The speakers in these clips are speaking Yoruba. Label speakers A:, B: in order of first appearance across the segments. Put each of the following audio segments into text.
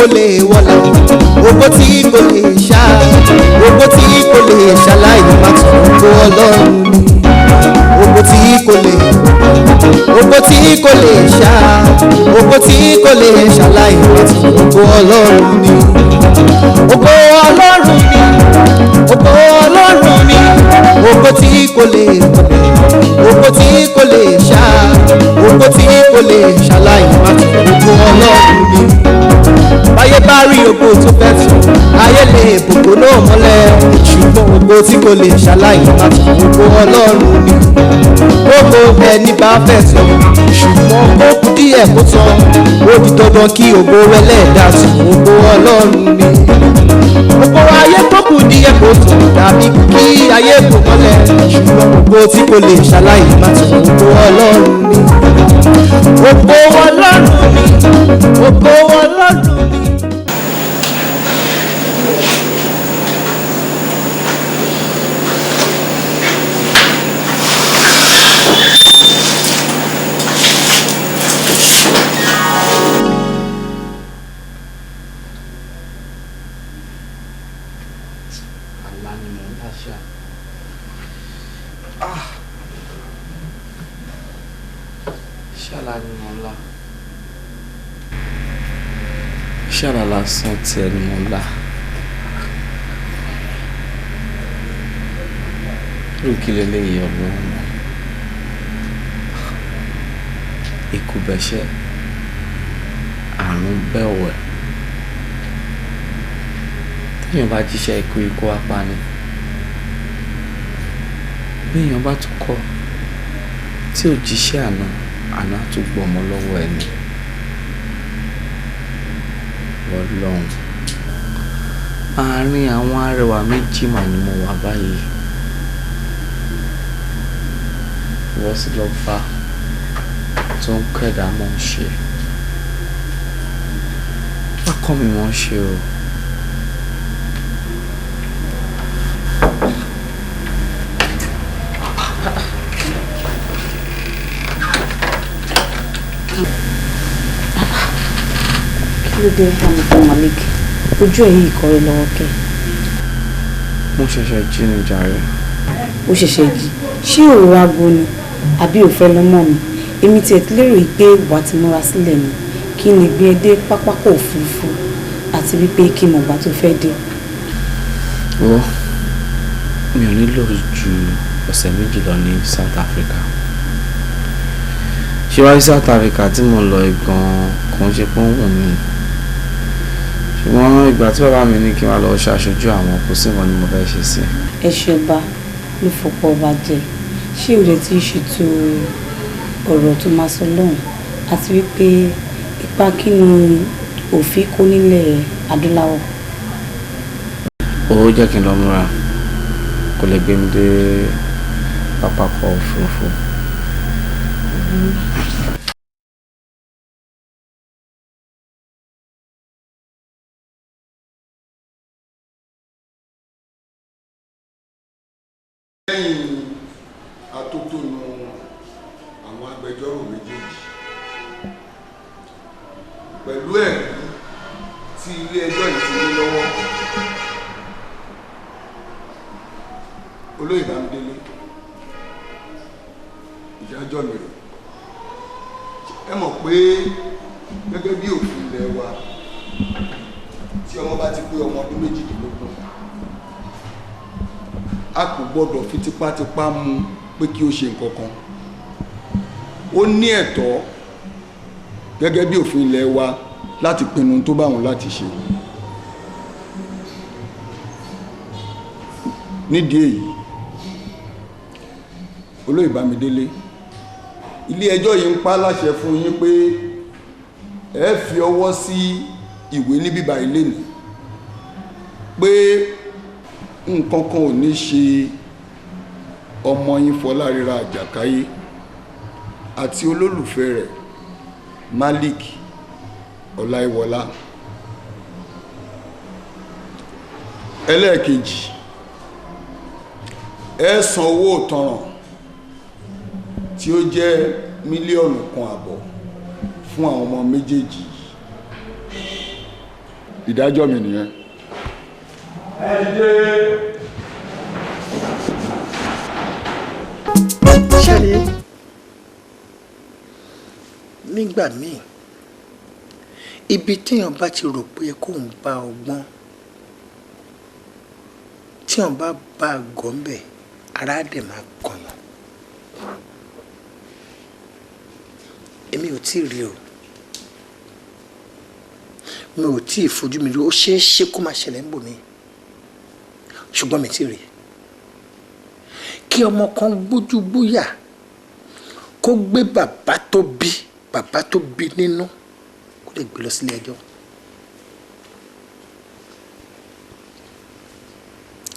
A: kò lè wọlé, ògo tí kò lè ṣá, ògo tí kò lè ṣaláì má tún ògo Ọlọ́run ni. Ògo tí kò lè, ògo tí kò lè ṣá, ògo tí kò lè ṣaláì má tún ògo Ọlọ́run ni. Ògo Ọlọ́run ni, ògo Ọlọ́run ni, ògo tí kò lè wọlé, ògo tí kò lè ṣá, ògo tí kò lè ṣaláì má tún ògo Ọlọ́run ni. Báyé bá rí ògo tó fẹ́ tún, ayé lè bògo náà mọ́lẹ̀, ṣùgbọ́n ògo tí kò lè ṣaláì má tún ògo Ọlọ́run ni. Ògo ẹni bá fẹ́ tán, ṣùgbọ́n kó kù díẹ̀ kó tán, ó di dandan kí ògo ẹlẹ́dàá tún ògo Ọlọ́run ni. Ògo ayé tó kù díẹ̀ kó tán, dàbí kí ayé kò mọ́lẹ̀, ṣùgbọ́n ògo tí kò lè ṣaláì má tún ògo Ọlọ́run ni. Ògo Ọlọ́run ni, ògo Ọlọ́run ni.
B: Àlá ni mò ń láṣà. Ṣé àlá ni mò ń lá? Ṣé àlá lásán tiẹ̀ ni mò ń lá? Irú kí leléyìí Ọlọ́run? Ikú bẹ́ṣẹ́, àrùn bẹ́wẹ̀. Téèyàn bá jíṣẹ́ ikú, ikú á pa ni. Béèyàn bá tún kọ̀ tí ò jíṣẹ́ àná, àná á tún gbọmọ lọ́wọ́ ẹni. Ọlọ́run, àárín àwọn arẹwà méjì mà ni mo wà báyìí. Ìwọ sì lọ bá tó ń kẹ́dà mọ́ ń ṣe. Má kọ́ mi mọ́ ń ṣe o.
C: Kí ló dé Hamilton Malik? Ojú ẹ̀ yìí kọrí lọ́wọ́ kẹ́.
B: Mo ṣẹ̀ṣẹ̀ jí ni jàre.
C: Ó ṣẹ̀ṣẹ̀ jí. Ṣé òru aago ni? Àbí ò fẹ́ lọ́mọ mi? Èmi tiẹ̀ ti lérò yìí pé wàá ti múra sílẹ̀ ni. Kí n lè gbé ẹ dé pápákọ̀ òfurufú àti wípé kí n mọ̀ gbà tó fẹ́ dé.
B: Wo, mi ò nílò ju ọ̀sẹ̀ méjì lọ ní South Africa. Ṣé wá sí South Africa tí mo lọ gan-an kò ń ṣe pé ó wù mí. Ṣùgbọ́n ìgbà tí bàbá mi ní kí n wá lọ ṣàṣojú àwọn, kò sí nǹkan tí mo fẹ́ ṣe sí.
C: Ẹṣin ọba ló fọpọ̀ ọba jẹ. Ṣé o lè ti ṣètò ọ̀rọ̀ tó máa sọ lọ́hùn àti wípé ipa kí ni òfin kó nílẹ̀ adúláwọ̀?
B: Ó jẹ́ kí n lọ múra, kò lè gbé mi dé pápákọ̀ òfurufú.
D: Lẹ́yìn atótónu àwọn agbẹjọ́rò méjèèjì pẹ̀lú ẹ̀rí tí ilé ẹjọ́ yìí ti ní lọ́wọ́, Olóyè Bámidélé, ìdájọ́ mi rè. Ẹ mọ̀ pé gẹ́gẹ́ bí òfin ilẹ̀ wa, tí ọmọ bá ti pé ọmọ ọdún 18, a kò gbọ́dọ̀ fi tipátipá mú pé kí ó ṣe nǹkan kan. Ó ní ẹ̀tọ́ gẹ́gẹ́ bí òfin ilẹ̀ wa láti pinnu tó bá wọn láti ṣe. Nídìí èyí, Olóyè Bámidélé, ilé ẹjọ́ yìí ń pa láṣẹ fún yín pé ẹ fi ọwọ́ sí ìwé ní bíbá ilé ní pé nǹkan kan ò ní ṣe ọmọ yín Fọlárírà Àjàkáyé àti olólùfẹ́ rẹ̀ Malik Ọláìwọlá. Ẹlẹ́ẹ̀kejì, ẹ san owó ìtanràn tí ó jẹ́ 1.5 mílíọ̀nù fún àwọn ọmọ méjèèjì yìí. Ìdájọ́ mi nìyẹn.
E: Ẹ dìde.
F: Ṣẹ́rí, nígbà míì, ibi téèyàn bá ti rò pé kóun bá ọgbọ́n, téèyàn bá bá a gọ̀ ń bẹ̀, ara á dẹ̀ máa kọ̀yàn. Èmi ò tí ì rí o, mi ò tí ì fojú mi rí. Ó ṣeé ṣe kó máa ṣẹlẹ̀ ń bò mí, ṣùgbọ́n mi ti rí kí ọmọ kan gbójú gbóyà kó gbé bàbá tó bí, bàbá tó bí nínú, kó lè gbé lọ sílé ẹjọ́.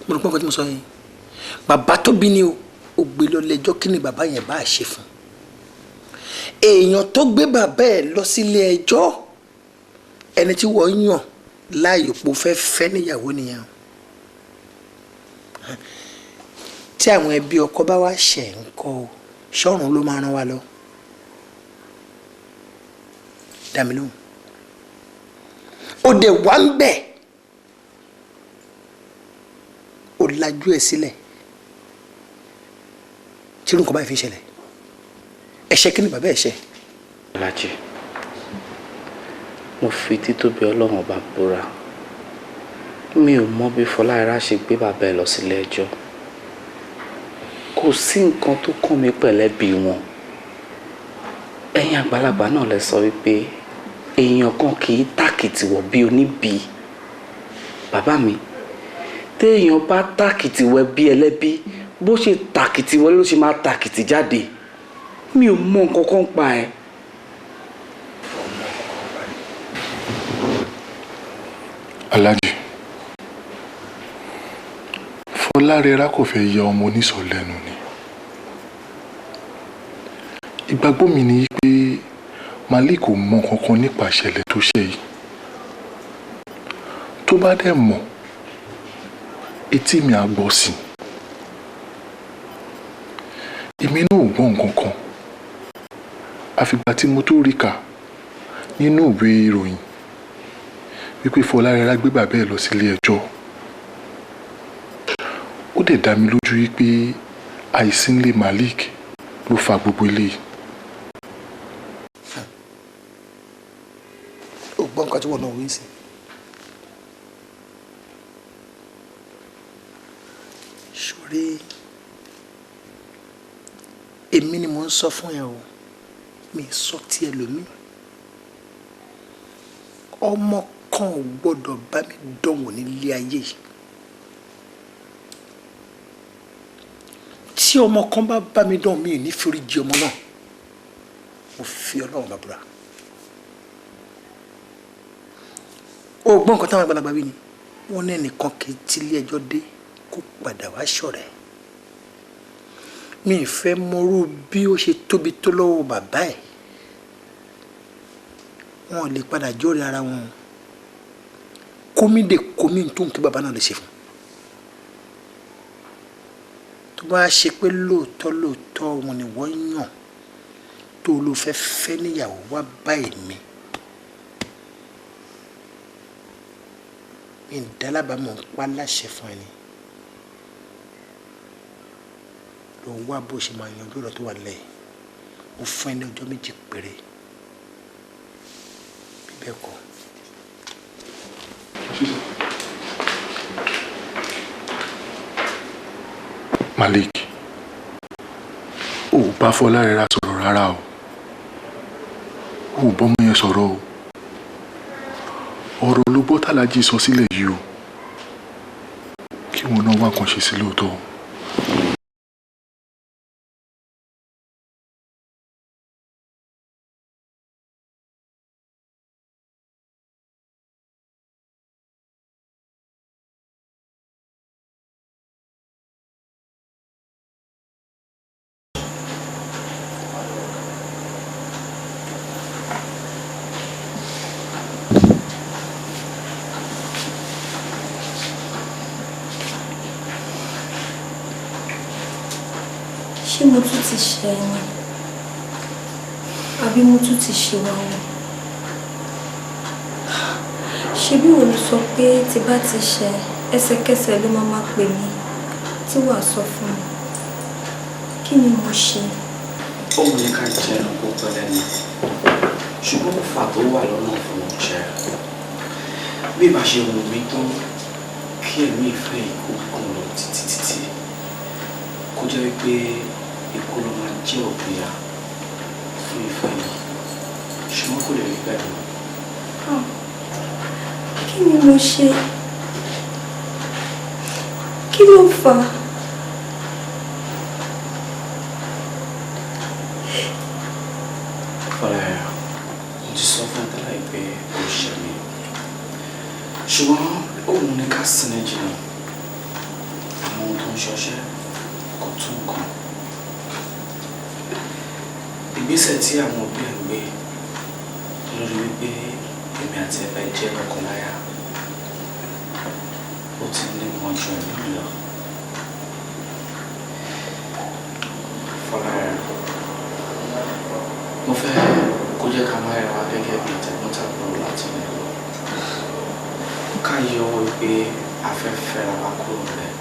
F: Mo rò pé nǹkan tí mo sọ yẹn, bàbá tó bí ni o, ó gbé lọ ilé ẹjọ́. Kí ni bàbá yẹn bá ṣe fún èèyàn tó gbé bàbá ẹ̀ lọ sílé ẹjọ́? Ẹni tí wọ́n yàn láàyò pò fẹ́ fẹ́ níyàwó nìyẹn. Tí àwọn ẹbí ọkọ bá wá ṣẹ̀ ń kọ́ o, ṣọ́run ló máa rán wa lọ? Dá mi lóhùn. Ó dẹ̀ wá ń bẹ̀, ó lajú ẹ̀ sílẹ̀ tí irú nǹkan báyìí fi ń ṣẹlẹ̀. Ẹ̀ṣẹ̀ kí ni bàbá ẹ̀ ṣẹ̀?
B: Bọ́lájí, mo fi títóbi Ọlọ́run Ọba búra, mi ò mọ bí Fọláìrá ṣe gbé bàbá ẹ̀ lọ sílé ẹjọ́. Kò sí nǹkan tó kàn mí pẹ̀lẹ́bí wọn. Ẹ̀yin àgbàlagbà náà lẹ sọ wípé èèyàn kan kì í tàkìtì wọ̀ bí oníbi. Bàbá mi, téèyàn bá tàkìtì wọ̀ bí ẹlẹ́bí, bó ṣe tàkìtì wọlé ló ṣe máa tàkìtì jáde. Mi ò mọ nǹkan kan pa ẹ́.
G: Aláàjì, Fọlárẹrá kò fẹ́ ya ọmọ oníṣọ̀ lẹ́nu ni. Ìgbàgbọ́ mi ni pé Malik kò mọ kankan nípa ìṣẹ̀lẹ̀ tó ṣe yìí. Tó bá dẹ̀ mọ̀, etí mi á gbọ́ sí i. Èmi náà ò gbọ́ nǹkan kan àfìgbà tí mo tó rí kà nínú ìwé ìròyìn wípé Fọlárẹrá gbé bàbá ẹ̀ lọ sílé ẹjọ́. Ó dẹ̀ dá mi lójú wípé àìsínlé Malik ló fa gbogbo eléyìí.
F: Ó gbọ́ nǹkan tí wọ́n náà wí sí. Sórí, èmi ni mò ń sọ fún ẹ o, mi sọ tí ẹlòmíì. Ọmọ kan ò gbọ́dọ̀ bá mi dánwò nílé ayé yìí. Tí ọmọ kan bá bá mi dánwò, mi ò ní forí jì ọmọ náà. Mo fi Ọlọ́run bá búra. O gbọ́ nǹkan táwọn àgbàlagbà wí ni, wọ́n ní ẹnìkan kì í tílé ẹjọ́ dé kó padà wá ṣọ̀rẹ́. Mi ì fẹ́ mọrú bí ó ṣe tóbi tó lọ́wọ́ bàbá ẹ̀. Wọn ò lè padà jóre ara wọn. Kómi dè kómi tó ń kí bàbá náà lè ṣe fún. Tó bá ṣe pé lóòótọ́ lóòótọ́ wọn ni wọ́n yàn tó ló fẹ́ fẹ́ níyàwó wá bá èmi, mi ń dálábàámọ̀ ń pa láṣẹ fún ẹni. Lọ wá bó ṣe máa yanjú ọ̀rọ̀ tó wà nílẹ̀ yìí. Mo fún ẹ ní ọjọ́ 2 péré, bí bẹ́ẹ̀ kọ́.
G: Malik, ò bá Fọlárẹrá sọ̀rọ̀ rárá o, ò bọ́mọ yẹn sọ̀rọ̀ o. Ọ̀rọ̀ ló gbọ́ tàlájì sọ sílẹ̀ yìí o, kí wọn náà wá nǹkan ṣe sí lóòótọ́ o.
H: Ṣé mo tún ti ṣe ẹni? Àbí mo tún ti ṣe wa wọn? Ṣebí wo ló sọ pé tí bá ti ṣe ẹsẹ̀kẹsẹ̀ ló máa máa pè mí tí wàá sọ fún mi? Kí ni mo ṣe?
B: Ó wù ní ká jẹ ẹranko pẹ́ lẹ́nu, ṣùgbọ́n òfà tó wà lọ́nà fún ọ̀jẹ̀. Bí ìbá ṣe wù mí tó kí ẹ̀mí ìfẹ́ ikú kan lọ títí títí, kó jẹ́ wípé ikú ló máa jẹ́ òpinya fún ìfẹ́ yìí, ṣùgbọ́n kò lè rí bẹ́ẹ̀ mọ́.
H: Kí ni mo ṣe? Kí ló fà á?
B: Fọláyà, mo ti sọ fún ẹ tẹ́lẹ̀ pé o ṣẹ̀ mí, ṣùgbọ́n òun ní ká sinmi jìnnà. Àwọn ohun tó ń ṣọṣẹ́ kò tún nǹkan. Ìgbésẹ̀ tí àwọn òbí ẹ̀ ń gbé lórí wípé èmi àti ẹ fẹ́ jẹ́ lọ́kọláya, ó ti ní wọn ju ẹ̀mí mi lọ. Fọláyà, mo fẹ́ kó jẹ́ ká máa ríra gẹ́gẹ́ bí tẹ̀gbọ́ntàbúrò láti ní lọ. Ká yọ owó pé a fẹ́ fẹ́ra wa kúrò rẹ̀.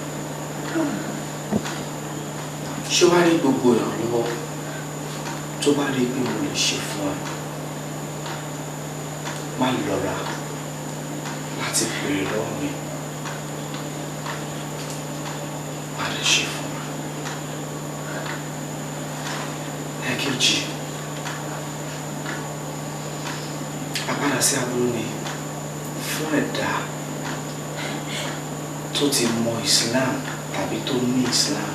B: Ṣé wàá rí gbogbo ìrànlọ́wọ́ tó bá rí pé mo lè ṣe fún ẹ? Má lọ́ra láti béèrè lọ́wọ́ mi. Má lè ṣe fún ẹ. Ẹ̀kejì, àpadà sí aburú ni fún ẹ̀dá tó ti mọ Islam tàbí tó ní Islam,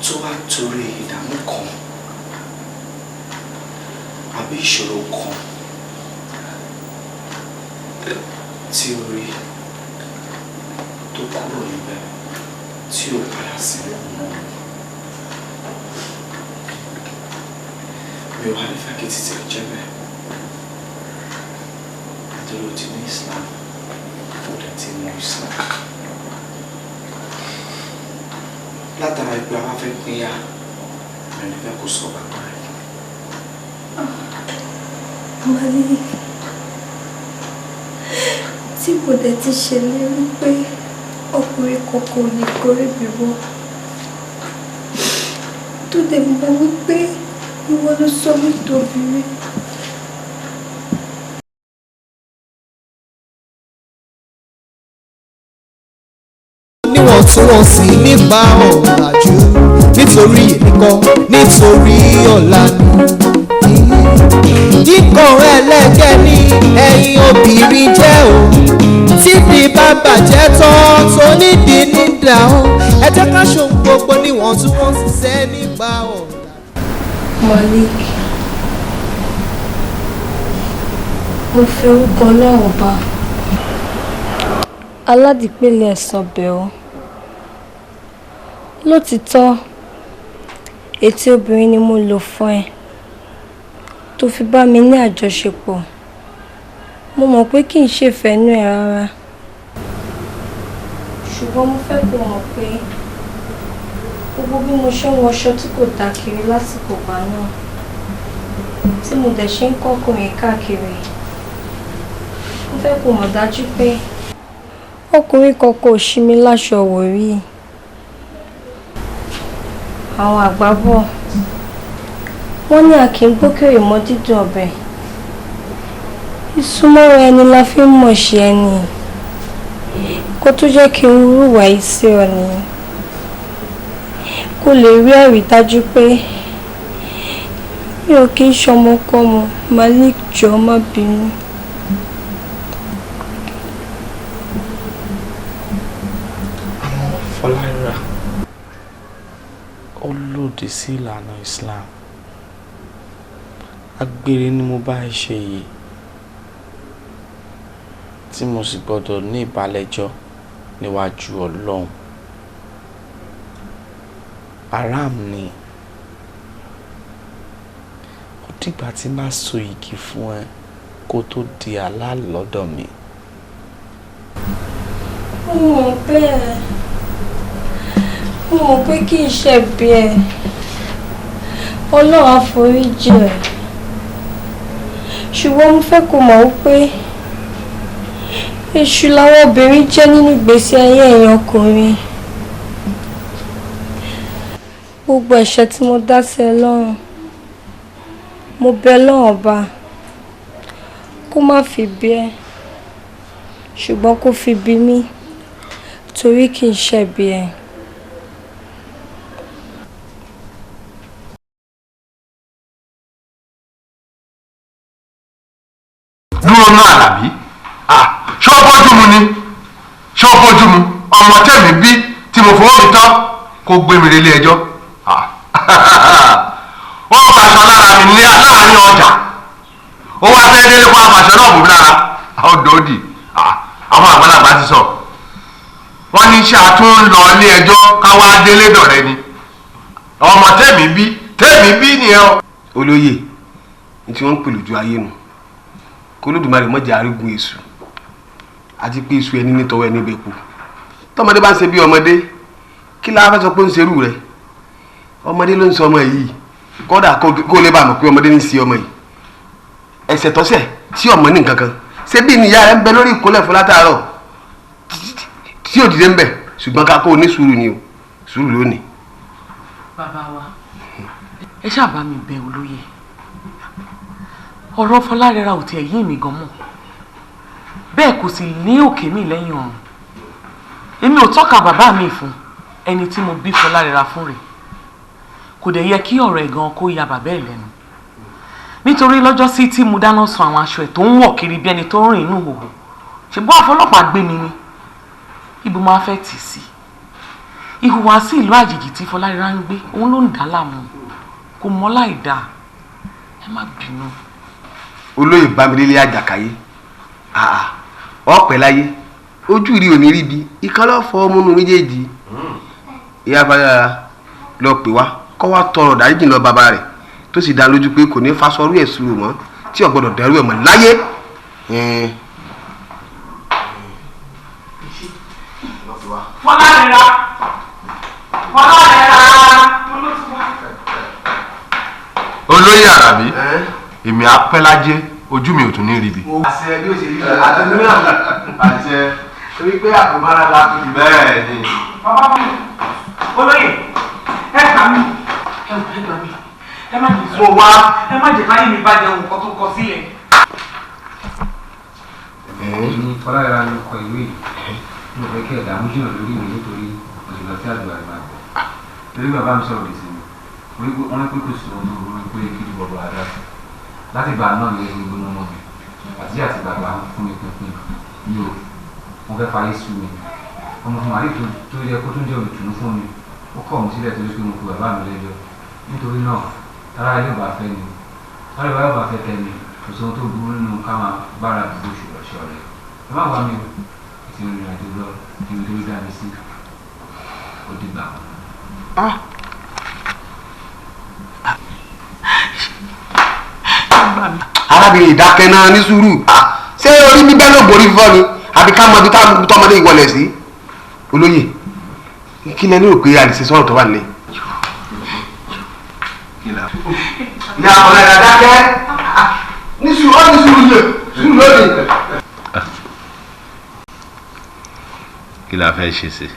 B: tó wá torí ìdààmú kan àbí ìṣòro kan tí ó rí tó kúrò níbẹ̀ tí ó padà sínú náà. Mi ò wá nífẹ̀ẹ́ kí títí ẹ jẹ́ bẹ́ẹ̀, nítorí o ti ní Islam, o dẹ̀ ti mọ Islam. Látara ìpè àwọn afẹ́ pínyà, mi ò ní fẹ́ kó sọ bàbá rẹ̀.
H: Malik, tí mo dẹ̀ ti ṣèlérí pé ọkùnrin kankan ò lè gorí mi wọ́, tó dẹ̀ mọ̀ wípé ìwọ ló sọ mí dobìnrin.
A: Níwọ̀ntúnwọ̀nsì nípa ọ̀làjú, nítorí èmi kọ́, nítorí ọ̀la ni. Ikọ̀ ẹlẹ́gẹ́ ni ẹ̀yin obìnrin jẹ́ o, tíbi bá bàjẹ́ tán tó nídìí nídà o. Ẹ jẹ́ ká ṣohun gbogbo níwọ̀ntúnwọ̀nsì sẹ́ nípa ọ̀làjú.
H: Malik, mo fi orúkọ Ọlọ́run ọba aládìpẹ̀lẹ̀ ẹ̀sán bẹ̀ ọ́. Lótìtọ́, ètè obìnrin ni mo lò fún ẹ tó fi bá mi ní àjọṣepọ̀. Mo mọ̀ pé kì í ṣèfẹ́nú ẹ rárá, ṣùgbọ́n mo fẹ́ kó mọ̀ pé gbogbo bí mo ṣe ń wọṣọ tí kò dá kiri lásìkò ìgbà náà, tí mo dẹ̀ ṣe ń kọ́kùnrin káàkiri, mo fẹ́ kó mọ̀ dájú pé ọkùnrin kankan ò ṣí mi láṣọ wò rí. Àwọn àgbà bọ̀, wọ́n ní a kì í gbókèrè mọ́ dídùn ọbẹ̀. Ìsúnmọ́ra ẹni la fi ń mọ̀ ṣe ẹni. Kó tó jẹ́ kí n hùwà yìí sí ọ nìyí, kó lè rí ẹ̀rí dájú pé mi ò kí ń ṣọmọkọ́mọ. Malik, jọ̀ọ́ má bínú.
B: Àmọ́ Fọláìra, ó lòdì sí ìlànà Islam. Agbèrè ni mo bá ẹ ṣe yìí, tí mo sì gbọ́dọ̀ ní ìbálẹ́jọ́ níwájú Ọlọ́run. Haram ni. Ó dìgbà tí n bá so igi fún ẹ kó tó di halal lọ́dọ̀ mi.
H: Mo mọ̀ bẹ́ẹ̀, mo mọ̀ pé kì í ṣẹ̀bi ẹ. Ọlọ́run á foríjì ẹ. Ṣùgbọ́n mo fẹ́ kó mọ̀ wípé Èṣù làwọn obìnrin jẹ́ nínú ìgbésí ayé ẹ̀yin ọkùnrin. Gbogbo ẹ̀ṣẹ̀ tí mo dá sí ẹ lọ́rùn, mo bẹ̀ Ọlọ́run Ọba kó má fi bí ẹ, ṣùgbọ́n kó fi bí mi torí kì í ṣẹ̀bi ẹ.
I: Dúró náà Àlàbí, ṣé ó bójú mu ni? Ṣé ó bójú mu ọmọ tẹ̀mí bí tí mo fọwọ́ mi tán kó gbé mi relé ẹjọ́? Ó fàṣọ lára mi ní láàrin ọjà, ó wá fẹ́ délé kó àfàṣọ náà bò mí lára. Ọdọọdì àwọn àgbàlagbà ti sọ, wọ́n ní ṣé a tún ń lọ ilé ẹjọ́ káwá délé dọ̀rẹ́ ni? Ọmọ tẹ̀mí bí tẹ̀mí bí nìyẹn o.
J: Olóyè ní tí wọ́n ń pè lójú ayé nu, k'Olódùmarè má jẹ́ arígun èṣù, àti pé èṣù ẹni nítọwọ́ ẹni bẹ̀ kú. Tọmọdé bá ń ṣe bí ọmọdé, kí la fẹ́ sọ pé ń ṣerú rẹ̀? Ọmọdé ló ń sọ ọmọ yìí, kódà kó lè bá mọ̀ pé ọmọdé ní í ṣe ọmọ yìí. Ẹsẹ̀ tọ́sẹ̀ tí ọmọ ní nǹkan kan ṣé bí ìyá rẹ̀ ń bẹ lórí ìkólẹ̀ fún látàárọ̀ tí ò dìde ń bẹ̀, ṣùgbọ́n ká kó o ní sùúrù ni o, sùúrù lónìí.
K: Bàbá wa, ẹ ṣáà bá mi bẹ̀ olóyè. Ọ̀rọ̀ Fọlárẹ́ra ò tiẹ̀ yé mi gan mọ́, bẹ́ẹ̀ kò sì ní òkè mi lẹ́yìn ọ̀run. Èmi ò tọ́ka bàbá mi fún ẹni tí mo bí Fọlárẹ́ra fún rẹ̀. Kò dẹ̀ yẹ kí ọ̀rọ̀ ẹ̀ gan kó ya bàbá ẹ̀ lẹ́nu, nítorí lọ́jọ́sí tí mo dáná sun àwọn aṣọ ẹ̀ tó ń wọ̀ kiri bí ẹni tó ń rìn inú ìhòhò, ṣùgbọ́n àfọlọ́pàá gbé mi ni ibo máa fẹ́ tì sí. Ìhùwàsí ìlú àjèjì tí Fọlárẹ́ra ń gbé òun ló ń dà á láàmú, kò mọ́ láì dáa. Ẹ má bínú.
J: Olóyè Bámidélé Àjàkáyé, ọpẹ́ láyé, ojú rí òní ríbi ìkan lọ fọ ọmúnú méjèèjì. Ìyá Fọlárẹ́ra lọ pè wá kọ́ wá tọrọ dáríjì lọ bàbá rẹ̀, tó sì dá lójú pé kò ní fasọrú ẹ̀ sùúrù mọ́, tí ò gbọ́dọ̀ dẹrú ẹ̀ mọ́ láyé.
K: Fọlárẹ́ra, Fọlárẹ́ra.
I: Olóyè Àlàbí, èmi apẹ́lájẹ́, ojú mi ò tún ní ríbi.
J: Àṣẹ bí ó ṣe rí àtẹnu náà àṣẹ torí pé àpòmára la fi.
I: Bẹ́ẹ̀ ni.
K: Bàbá mi, olóyè, ẹ gbà mí, ẹ wò, ẹ gbà mí, ẹ má jẹ́ sọ wá, ẹ má jẹ́ káyé mi bàjẹ́ ohun kan tó kọ sílẹ̀.
L: Èmi Fọlárẹ́ra ló kọ ìwé yìí. Mo fẹ́ kí ẹ̀dá mú jìnnà lórí mi nítorí mo sì lọ sí àdúrà ìgbà àgbọ̀. Torí bàbá mi sọ̀rọ̀ sí mi, wọ́n ní pé kò sí ohun tó burú pé kí ni bọ̀bọ̀ àdá sí. Láti ìgbà náà ni ẹni gbóná mọ́ mi. Àtijọ́ àti bàbá fún mi pínpín mi ò, wọ́n fẹ́ fayé sú mi. Ọmọ fún màálù tó yẹ kó tún jẹ́ olùtùnú fún mi, ó kọ̀ mí sílẹ̀ torí pé mo pe bàbá mi lẹ́jọ́. Nítorí náà, tára ilé ò bá fẹ́ ni, tára ilé ò bá fẹ́ tẹ́ mi, kò sí ohun tó burú nínú ká máa bára àdúgbò ṣọ̀rẹ́. Ẹ má wá mi o, ti rìnrìn àjò lọ níbi tó dá mi sí, ó dìgbà.
J: Arábìnrin ìdákẹ́ náà ní sùúrù. Ṣé orí bíbẹ́ ló borí fífọ́ ni àbí ká mọ ibi tọ́mọdé ìwọlẹ̀ sí? Olóyè, kí lẹ lérò pé a lè ṣe sọ̀rọ̀ tó wà nílẹ̀? Ìyá Fọlárẹ́ra dákẹ́ ní sùúrù, ó ní sùúrù yẹ sùúrù lónìí.
M: Kí la fẹ́ ṣe sí?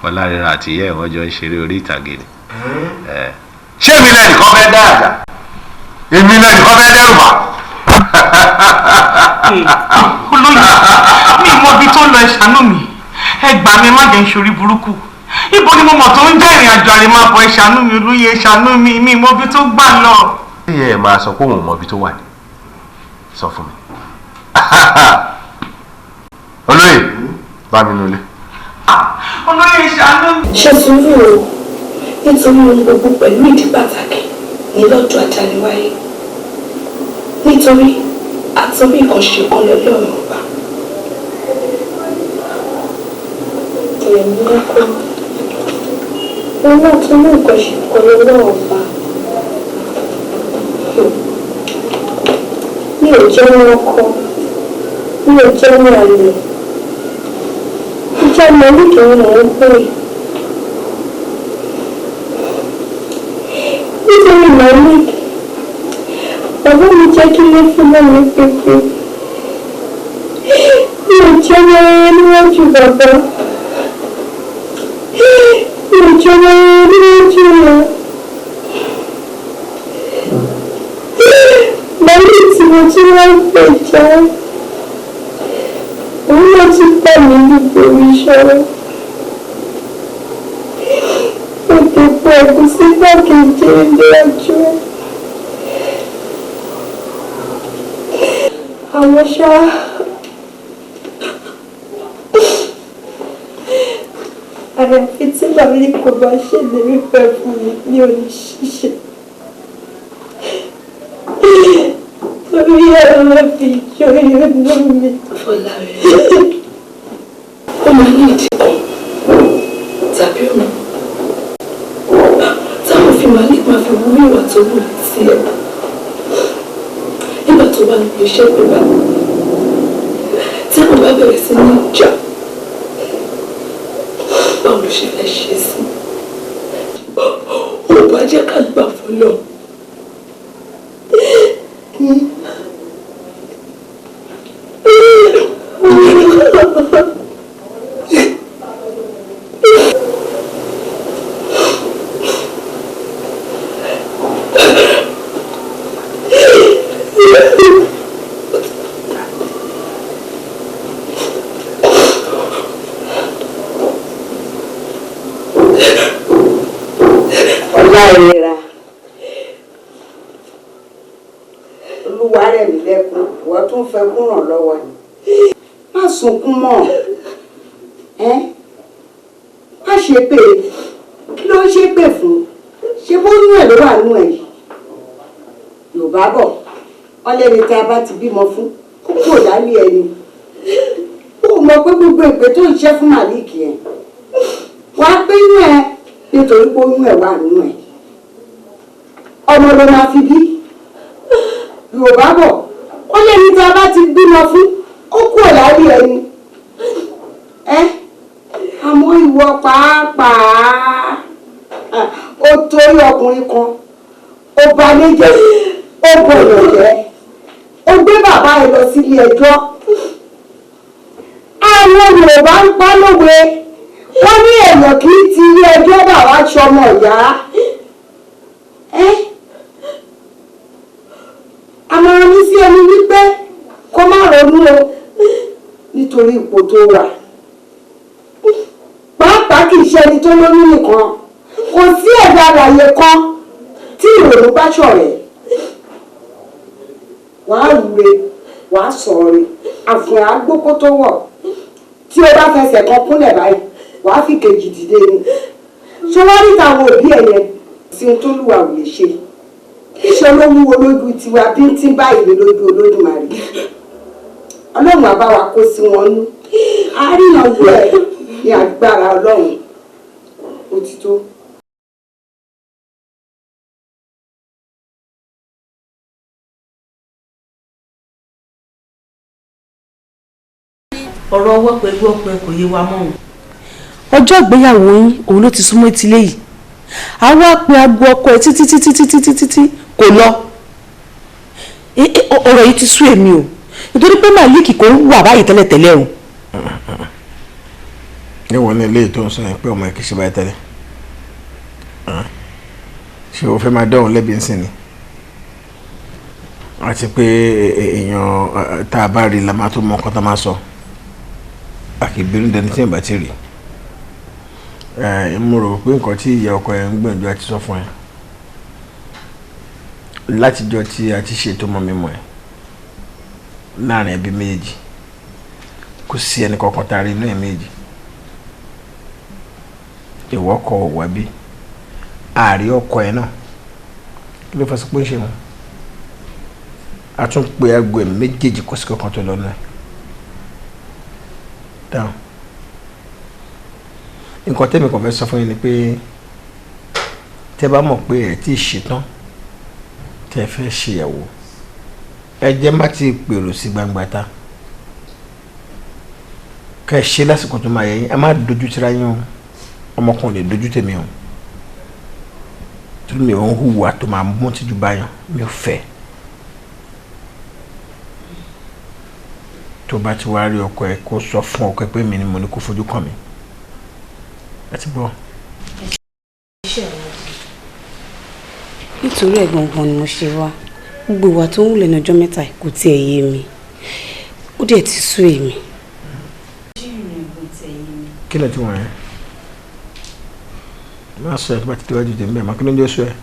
M: Fọlárẹ́ra àti ìyá ẹ̀ wọ́n jọ ń ṣeré orí ìtàgé ni.
I: Ṣé èmi lẹ́nìkan fẹ́ dá àjà? Èmi lẹ́nìkan fẹ́ dẹ́rù bà?
K: Olóyè, mi mọ ibi tó ń lọ, ẹ ṣàánú mi, ẹ gbà mí, má jẹ́ ń ṣorí burúkú. Ibo ni mo mọ̀ tó ń jẹ́ ìrìn àjò àrèmábọ̀? Ẹ ṣàánú mi olóyè, ẹ ṣàánú mi, mi mọ ibi tó gbà lọ.
I: Ṣé ẹ máa sọ pé òun ò mọ ibi tó wà ní? Sọ fún mi. Olóyè, bá mi nulẹ̀.
K: Olóyè, ṣàánú mi.
N: Ṣe sùúrù o, nítorí ohun gbogbo pẹ̀lú ìdí pàtàkì ní lọ́dọ̀ àdániwáyé, nítorí àtúnbí kan ṣe kan lọ́lọ́run ọba. Èmi lọ́kọ́ wọn náà tún ní nǹkan ṣe kan lọ́lọ́run ọba. Mi ò jẹ́ ní ọkọ, mi ò jẹ́ ní àlè, ìjọ mọ̀lúkì ni mò ń pè. Nítorí Malik, bàbá mi jẹ́ kí lé fún mọ́ mi pépé. jẹ́ wẹ́rẹ́ níwájú bàbá. Mi ò jẹ́ wẹ́rẹ́ níwájú rẹ̀. Lẹ́yìn tí mo tún wá ń gbèjà, òun náà tún gbà mí nítorí iṣẹ́. Ó ti pọ̀ ẹ̀gúsí gbàkejì ilé ọjọ́. Àmọ́ ṣá, àyàfi tí màmí kò bá ṣèlérí pẹ́ fún mi ní òní ṣíṣe. Torí ẹ̀ ló fi jọ inú mi.
O: Fọlárin, ó máa ní ìdí kan tàbí ọ̀nà táwọn fi Malik máa fi wú ìwà tó wù létí ẹ̀ nígbà tó bá ń lo iṣẹ́ pé bá táwọn bá bẹ̀rẹ̀ sí ní ìjà, báwo ló ṣe fẹ́ ṣe sí? Ò bá jẹ́ ká gbà fọlọ́.
P: Ọláìlera, olúwa rẹ̀ mí lẹ́kún, ìwọ tún fẹ́ kún ràn lọ́wọ́ ni. Má sunkún mọ́ ẹ́, má ṣe pé kí ló ń ṣe pé fún, ṣé bó nú ẹ̀ ló wà nú ẹ̀ yìí. Yorùbá bọ̀ wọ́n lẹ́ni tá a bá ti bímọ fún kó kúrò lálé ẹni. Ó mọ̀ pé gbogbo ìpè tó ń ṣe fún Malik yẹn wàá pé inú ẹ nítorí pé oyún ẹ wà nínú ẹ, ọmọ ló máa fi bí. Yorùbá bọ̀ ó lẹ́ni tá a bá ti bímọ fún ó kúrò lálé ẹni ẹ. Àmọ́ ìwọ pàápàá ó torí ọkùnrin kan ó bà mí jẹ́, ó bọ̀yọ̀ jẹ́, ó gbé bàbá ẹ lọ sílé ẹjọ́. Àwọn Yorùbá ń pa lówe, wọ́n ní èèyàn kì í ti ilé ẹjọ́ bà wá ṣọmọ ìyá ẹ́. Àmọ̀ràn mi sí ẹni wípé kó má ronú o nítorí ipò tó wà, pàápàá kì í ṣe ẹni tó lóyún nìkan, kò sí ẹ̀dá alààyè kan tí ìrònú bá ṣọ̀rẹ́. Wàá wúre, wàá sọ̀rọ̀ àfùn àgbókó tó wọ̀, tí o bá fẹsẹ̀ kan kúnlẹ̀ báyìí wàá fi kejì dìde ni. Ṣé wọ́n rí táwọn òbí ẹ̀ yẹn sí ohun tó lùwà ò lè ṣe? Ìṣe ló wúwo lójú tiwa bíntín báyìí ní lójú Olódùmarè. Ọlọ́run á bá wa kó sí wọn nú, àríyànjú ẹ̀ ní agbára Ọlọ́run. Ó ti tó.
Q: Ọ̀rọ̀ ọwọ́ pẹ̀lú ọ̀pẹ kò yé wa mọ́ o.
K: Ọjọ́ ìgbéyàwó yín òun ló ti súnmọ́ etílé yìí. Àwa pe aago ọkọ ẹ títí títí títí títí tí kò lọ. Ọ̀rọ̀ yìí ti sú èmi o, nítorí pé Malik kò ń wà báyìí tẹ́lẹ̀tẹ́lẹ̀ o.
R: Níwọ̀n ní ilé tó ń sọ yẹn pé ọmọ ẹ kì í ṣe báyìí tẹ́lẹ̀, ṣé o fẹ́ máa dán òun lẹ́bi ń sìn ni? Àti pé èèyàn tá a bá rí la máa tó mọ nǹkan tá a máa sọ, a kì í bínú dẹni tí èèyàn bá ti rí. Mo rò pé nǹkan tí ìyá ọkọ ẹ ń gbìyànjú àti sọ fún ẹ látijọ́ tí a ti ṣètò mọ́ mímọ́ ẹ láàrin ẹbí méjì, kò sí ẹnì kankan tá a rí inú ẹ méjì. Ìwọ kọ òwò ẹbí ààrí ọkọ ẹ náà, kí ló fẹ́ sọ pé ń ṣe wọn? A tún pe aago ẹ méjèèjì kò sí kankan tó lọ́nà ẹ dáhùn. Nǹkan tẹ́mi kàn fẹ́ sọ fún yín ni pé tẹ́ bá mọ̀ pé ẹ tí ì ṣetán tẹ́ fẹ́ ṣèyàwó, ẹ jẹ́ má ti pèrò sí gbangba ta, kẹ́ ẹ ṣe lásìkò tó máa yẹ yín. Ẹ má dojú tira yín o, ọmọkùnrin lè dojú tèmi o, torí mi ò ń hùwà tó máa mú tìjú báyọ̀, mi ò fẹ́. Tó Tó bá ti wá rí ọkọ ẹ, kó sọ fún ọkọ ẹ pé mi ni mo ní kó fojú kàn mí. Ẹ ti gbọ́.
C: Nítorí ẹ̀ gangan ni mo ṣe wá. Gbogbo ìwà tó ń wù lẹ́nu ọjọ́ mẹ́ta kò tiẹ̀ yé mi, ó dẹ̀ ti sú èmi.
R: Kí ló ti wọ̀n ẹ́? Má sọ ẹ̀ tó bá ti déwájú tèmi bẹ́ẹ̀, má kí ló ń jẹ́ sọ ẹ́.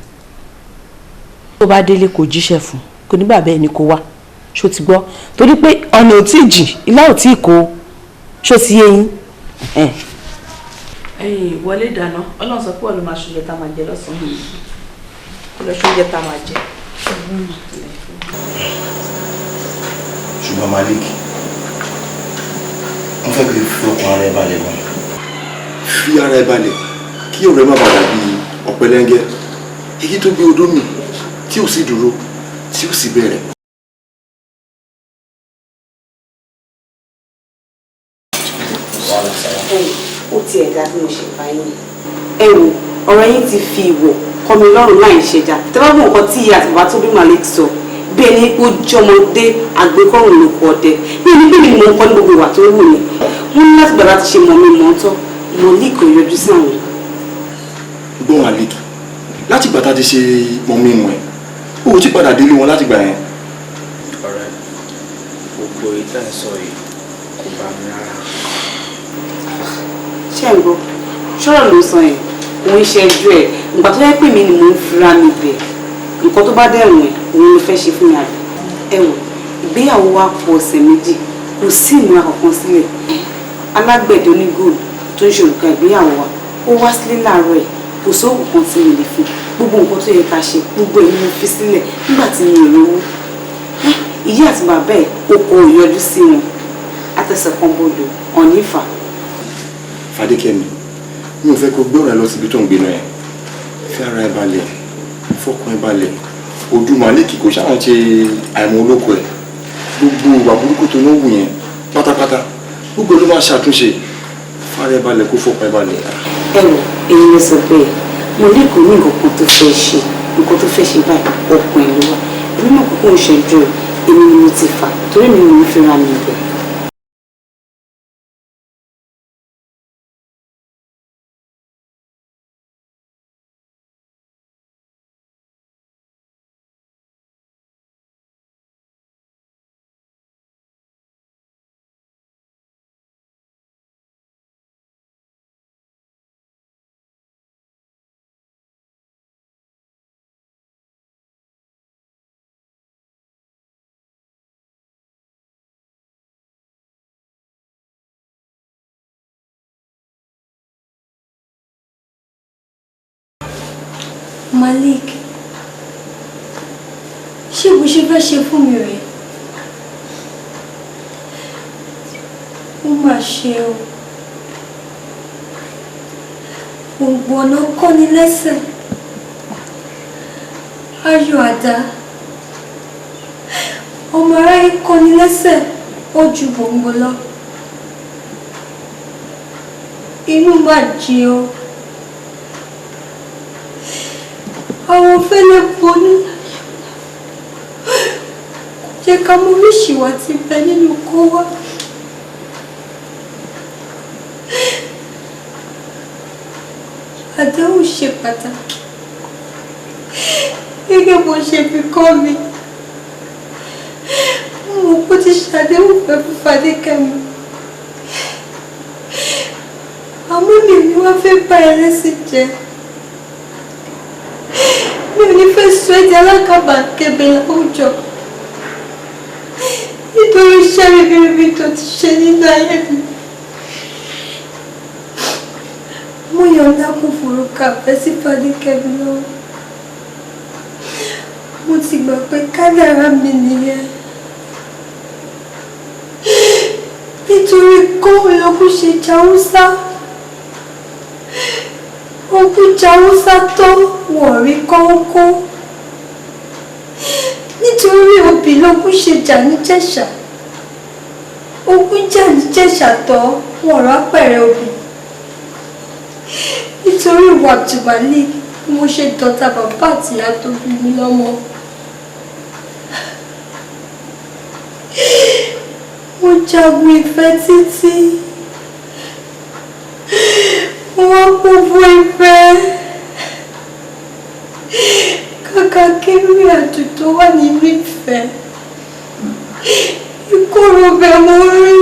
Q: Tó bá délé, kò jíṣẹ́ fún, kò ní bàbá ẹni kò wá. Ṣó ti gbọ́? Torí pé ọ̀nà ò tí ì jìn, ilá ò tí ì kó. Ṣó ti yé yín? Ẹ̀yin wọlé dáná. Ọlọ́run sọ pé ọ̀lọ́ máa ṣoúnjẹ tá a máa jẹ lọ́sàn-án yìí, kó lọ ṣoúnjẹ tá a máa jẹ.
S: Ṣùgbọ́n Malik, mo fẹ́ kí o fi ọkàn ara ẹ balẹ̀ gan. Fi ara ẹ balẹ̀ kí ọ̀rẹ́ má bàa dàbí ọ̀pẹ̀lẹ́ngẹ́, èyí tó gbé odó mì tí ò sì dúró, tí ò sì bẹ̀rẹ̀.
C: Ó tiẹ̀ dá bí mo ṣe bá yín. Ẹ wo, ọ̀rọ̀ yín ti fi ìwọ̀ kọ́ mi lọ́rùn láì ṣẹja. Tẹ́ bá mọ nǹkan tí ìyá àti bàbá tó bí Malik sọ, bí ẹni pé ó jọmọdé àgbékọ́rùn ló kọ ọdẹ, bí ẹni pé mi ni mo ń kọ́ ní gbogbo ìwà tó wù mí. Wọ́n ní láti gbàgbà ti ṣe mọ̀ mi mọ̀ ń tọ́, Malik kò yọjú sí àwọn.
S: Gbọ́ Malik, láti ìgbà tá a ti ṣe mọ̀ mi mọ̀ ẹ́, ó ti padà délé wọn láti gbà yẹn.
B: Ọ̀rẹ́, gbogbo ìtàn sọ yìí kò bá mi rárá.
C: Ṣé ń gbọ́? Ṣọ́rọ̀ ló sọ yẹn, òun ń ṣẹ́jú ẹ̀. Ìgbà tó yẹ pé mi ni mò ń fira mi bẹ̀, nǹkan tó bá dẹ̀wọ̀n ẹ̀ òun ló fẹ́ ṣe fún mi àbí? Ẹ wò, ìgbéyàwó wa kù ọ̀sẹ̀ 2, kò sí ìmúra kankan sílẹ̀. Alágbẹ̀dẹ onígòòlù tó ń ṣe òrùka ìgbéyàwó wa, ó wá sílé láàárọ̀ ẹ̀, kò sóògùn kan tí mi lè fún. Gbogbo nǹkan tó yẹ ká ṣe, gbogbo ẹ̀ ni mo fi sílẹ̀ nígbà tí mi ò rówó. Ìyá àti bàbá ẹ̀, o kò yọjú sí wọn. Àtẹ̀sẹ̀ kan bodò ọ̀nífà.
S: Fadékẹ́mi, mi ò fẹ́ kó gbé ọ̀rẹ́ lọ síbi tó ń gbé náà ẹ̀. Fi ara ẹ balẹ̀, fọkàn ẹ balẹ̀. Ojú Malik kò ṣáà ṣe àìmọ̀ olóko ẹ̀. Gbogbo ìwà burúkú tó ń wù yẹn pátápátá, gbogbo ló máa ṣàtúnṣe. Fara ẹ balẹ̀, kó fọkàn ẹ balẹ̀.
C: Ẹ wò, èyí ló sọ bẹ́ẹ̀. Malik kò ní nǹkan kan tó fẹ́ ṣe, nǹkan tó fẹ́ ṣe báyìí ọkàn ẹ̀ ló wà. Èmi mọ̀ pé kò ń ṣẹ́jú ẹ̀, èmi ni mo ti fà, torí mi ni mo fi ra mi bẹ̀.
H: Malik, ṣé bó ṣe fẹ́ ṣe fún mi rèé? Ó mà ṣe o. Gbogbo ọ̀nà kọ́ni lẹ́sẹ̀. Ayọ̀ àdá. Ọmọ aráyé kọ́ni lẹ́sẹ̀, ó ju gbòǹgbò lọ. Inú mà jí o. Àwọn fẹ́lẹ́ bonú, kò jẹ́ ká mọ oríṣìí wá ti bẹ nínú kó wá. Àdéhùn ṣe pàtàkì gẹ́gẹ́ bó ṣe fi kọ́ mi. Mo kó ti ṣàdéhùn pẹ̀lú Fadékẹ́mi, àmọ́ mi ò ní wá fẹ́ bá ẹlẹ́sìn jẹ́. Mi ò ní fẹ́ sọ ẹ́ di alákàbàkebè láwùjọ nítorí iṣẹ́ ribiribi tó ti ṣe nínú ayé mi. Mo yọ̀ǹda kún forúkà fẹ́ sí Fadékẹ́mi lọ́wọ́. Mo ti gbà pé kádàrá mi nìyẹn. Nítorí kóhùn lókun ṣe jàúsá, ogún jàúsá tó wọ̀n rí kọ́ńkọ́. Nítorí obì lógún ṣe jà níjẹ̀ṣà, ogún jà níjẹ̀ṣà tó wọ̀n rápẹ̀rẹ̀ obì. Nítorí ìwà Abdulmalik ni mo ṣe dọ̀tá bàbá àtìyá tó bí mi lọ́mọ. Mo Jagun ìfẹ́ títí, mo wá kún fún ìfẹ́. Kàkà kí rí àdùn tó wà nínú ìfẹ́, ìkorò bẹ̀ mo rí.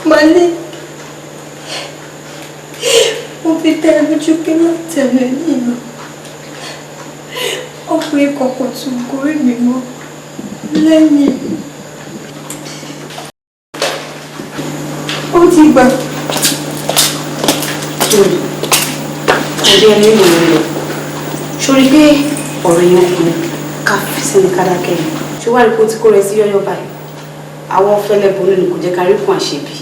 H: Malik, mo fi tẹ́ ẹ lójú pé látẹnu ẹ nìlọ, ọkùnrin kankan tún gorí mi mọ́ lẹ́yìn. Ó ti gbà.
C: Ọdẹ ẹni mò ń lọ sórí pé ọ̀rọ̀ yẹn ọkùnrin ká fi sínú kádákẹ́ yìí ṣé wàá rí pé ó ti kó rẹ sí yọ́yọ́ báyìí? Àwọn fẹ́lẹ́ bonú ni kò jẹ́ ká rí kún àṣebí.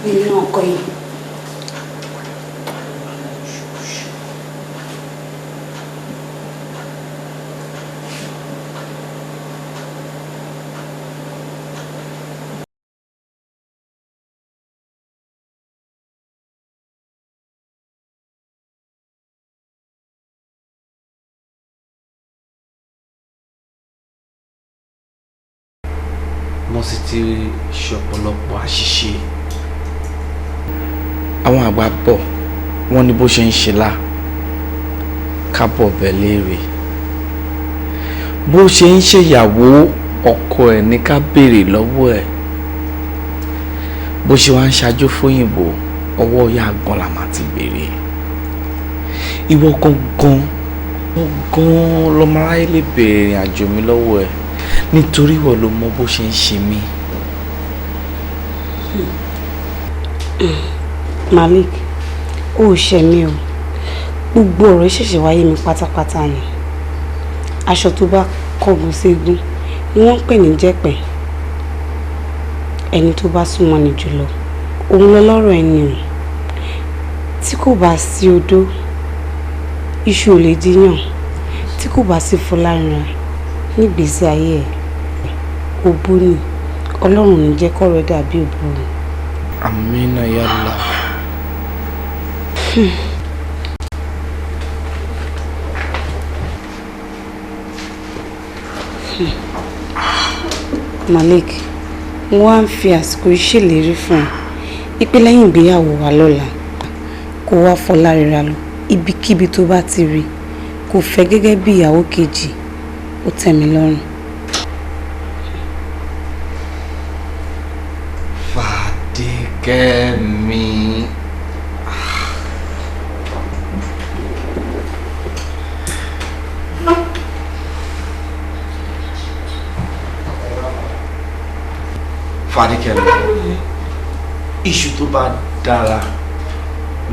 C: Nínú ọkọ yìí.
B: Mo sì ti ṣe ọ̀pọ̀lọpọ̀ àṣìṣe. Àwọn àgbà bọ̀ wọ́n ní bó ṣe ń ṣe lá ká bọ̀ bẹ̀ léèrè, bó ṣe ń ṣèyàwó ọkọ ẹ̀ ní ká béèrè lọ́wọ́ ẹ̀, bó ṣe wá ń ṣáájú fóyìnbó ọwọ́ ìyá gan la máa ti béèrè. Ìwọ gangan gangan lọmọ aráyé lè béèrè ìrìn àjò mi lọ́wọ́ ẹ̀, nítorí ìwọ ló mọ bó ṣe ń ṣe mí.
C: Malik, ó ṣe mí o. Gbogbo ọ̀rọ̀ ṣẹ̀ṣẹ̀ wáyé mi pátápátá ni. Aṣọ tó bá kọ̀gùn ségun ni wọ́n ń pè ní jẹ́pẹ̀. Ẹni tó bá súnmọ́ ni jùlọ òun lọ́lọ́rọ̀ ẹni o. Tí kò bá sí odó, iṣu ò lè díyàn. Tí kò bá sí Fọlárìnrà nígbèésí ayé ẹ̀, òbó ni. Ọlọ́run ní jẹ́ kọ́rọ̀ dàbí òbó o.
B: Amina yàlla.
C: Malik, mo wá ń fi àsìkò ìṣèlérí fún ẹ ipe lẹ́yìn ìgbéyàwó wa lọ́la, kó wá Fọlárìnrà lọ ibikíbi tó bá ti rí, kó fẹ́ gẹ́gẹ́ bí ìyàwó kejì. Ó tẹ́ mi lọ́rùn.
B: Fadékẹ́mi. Fadékẹ́mi, iṣu tó bá dára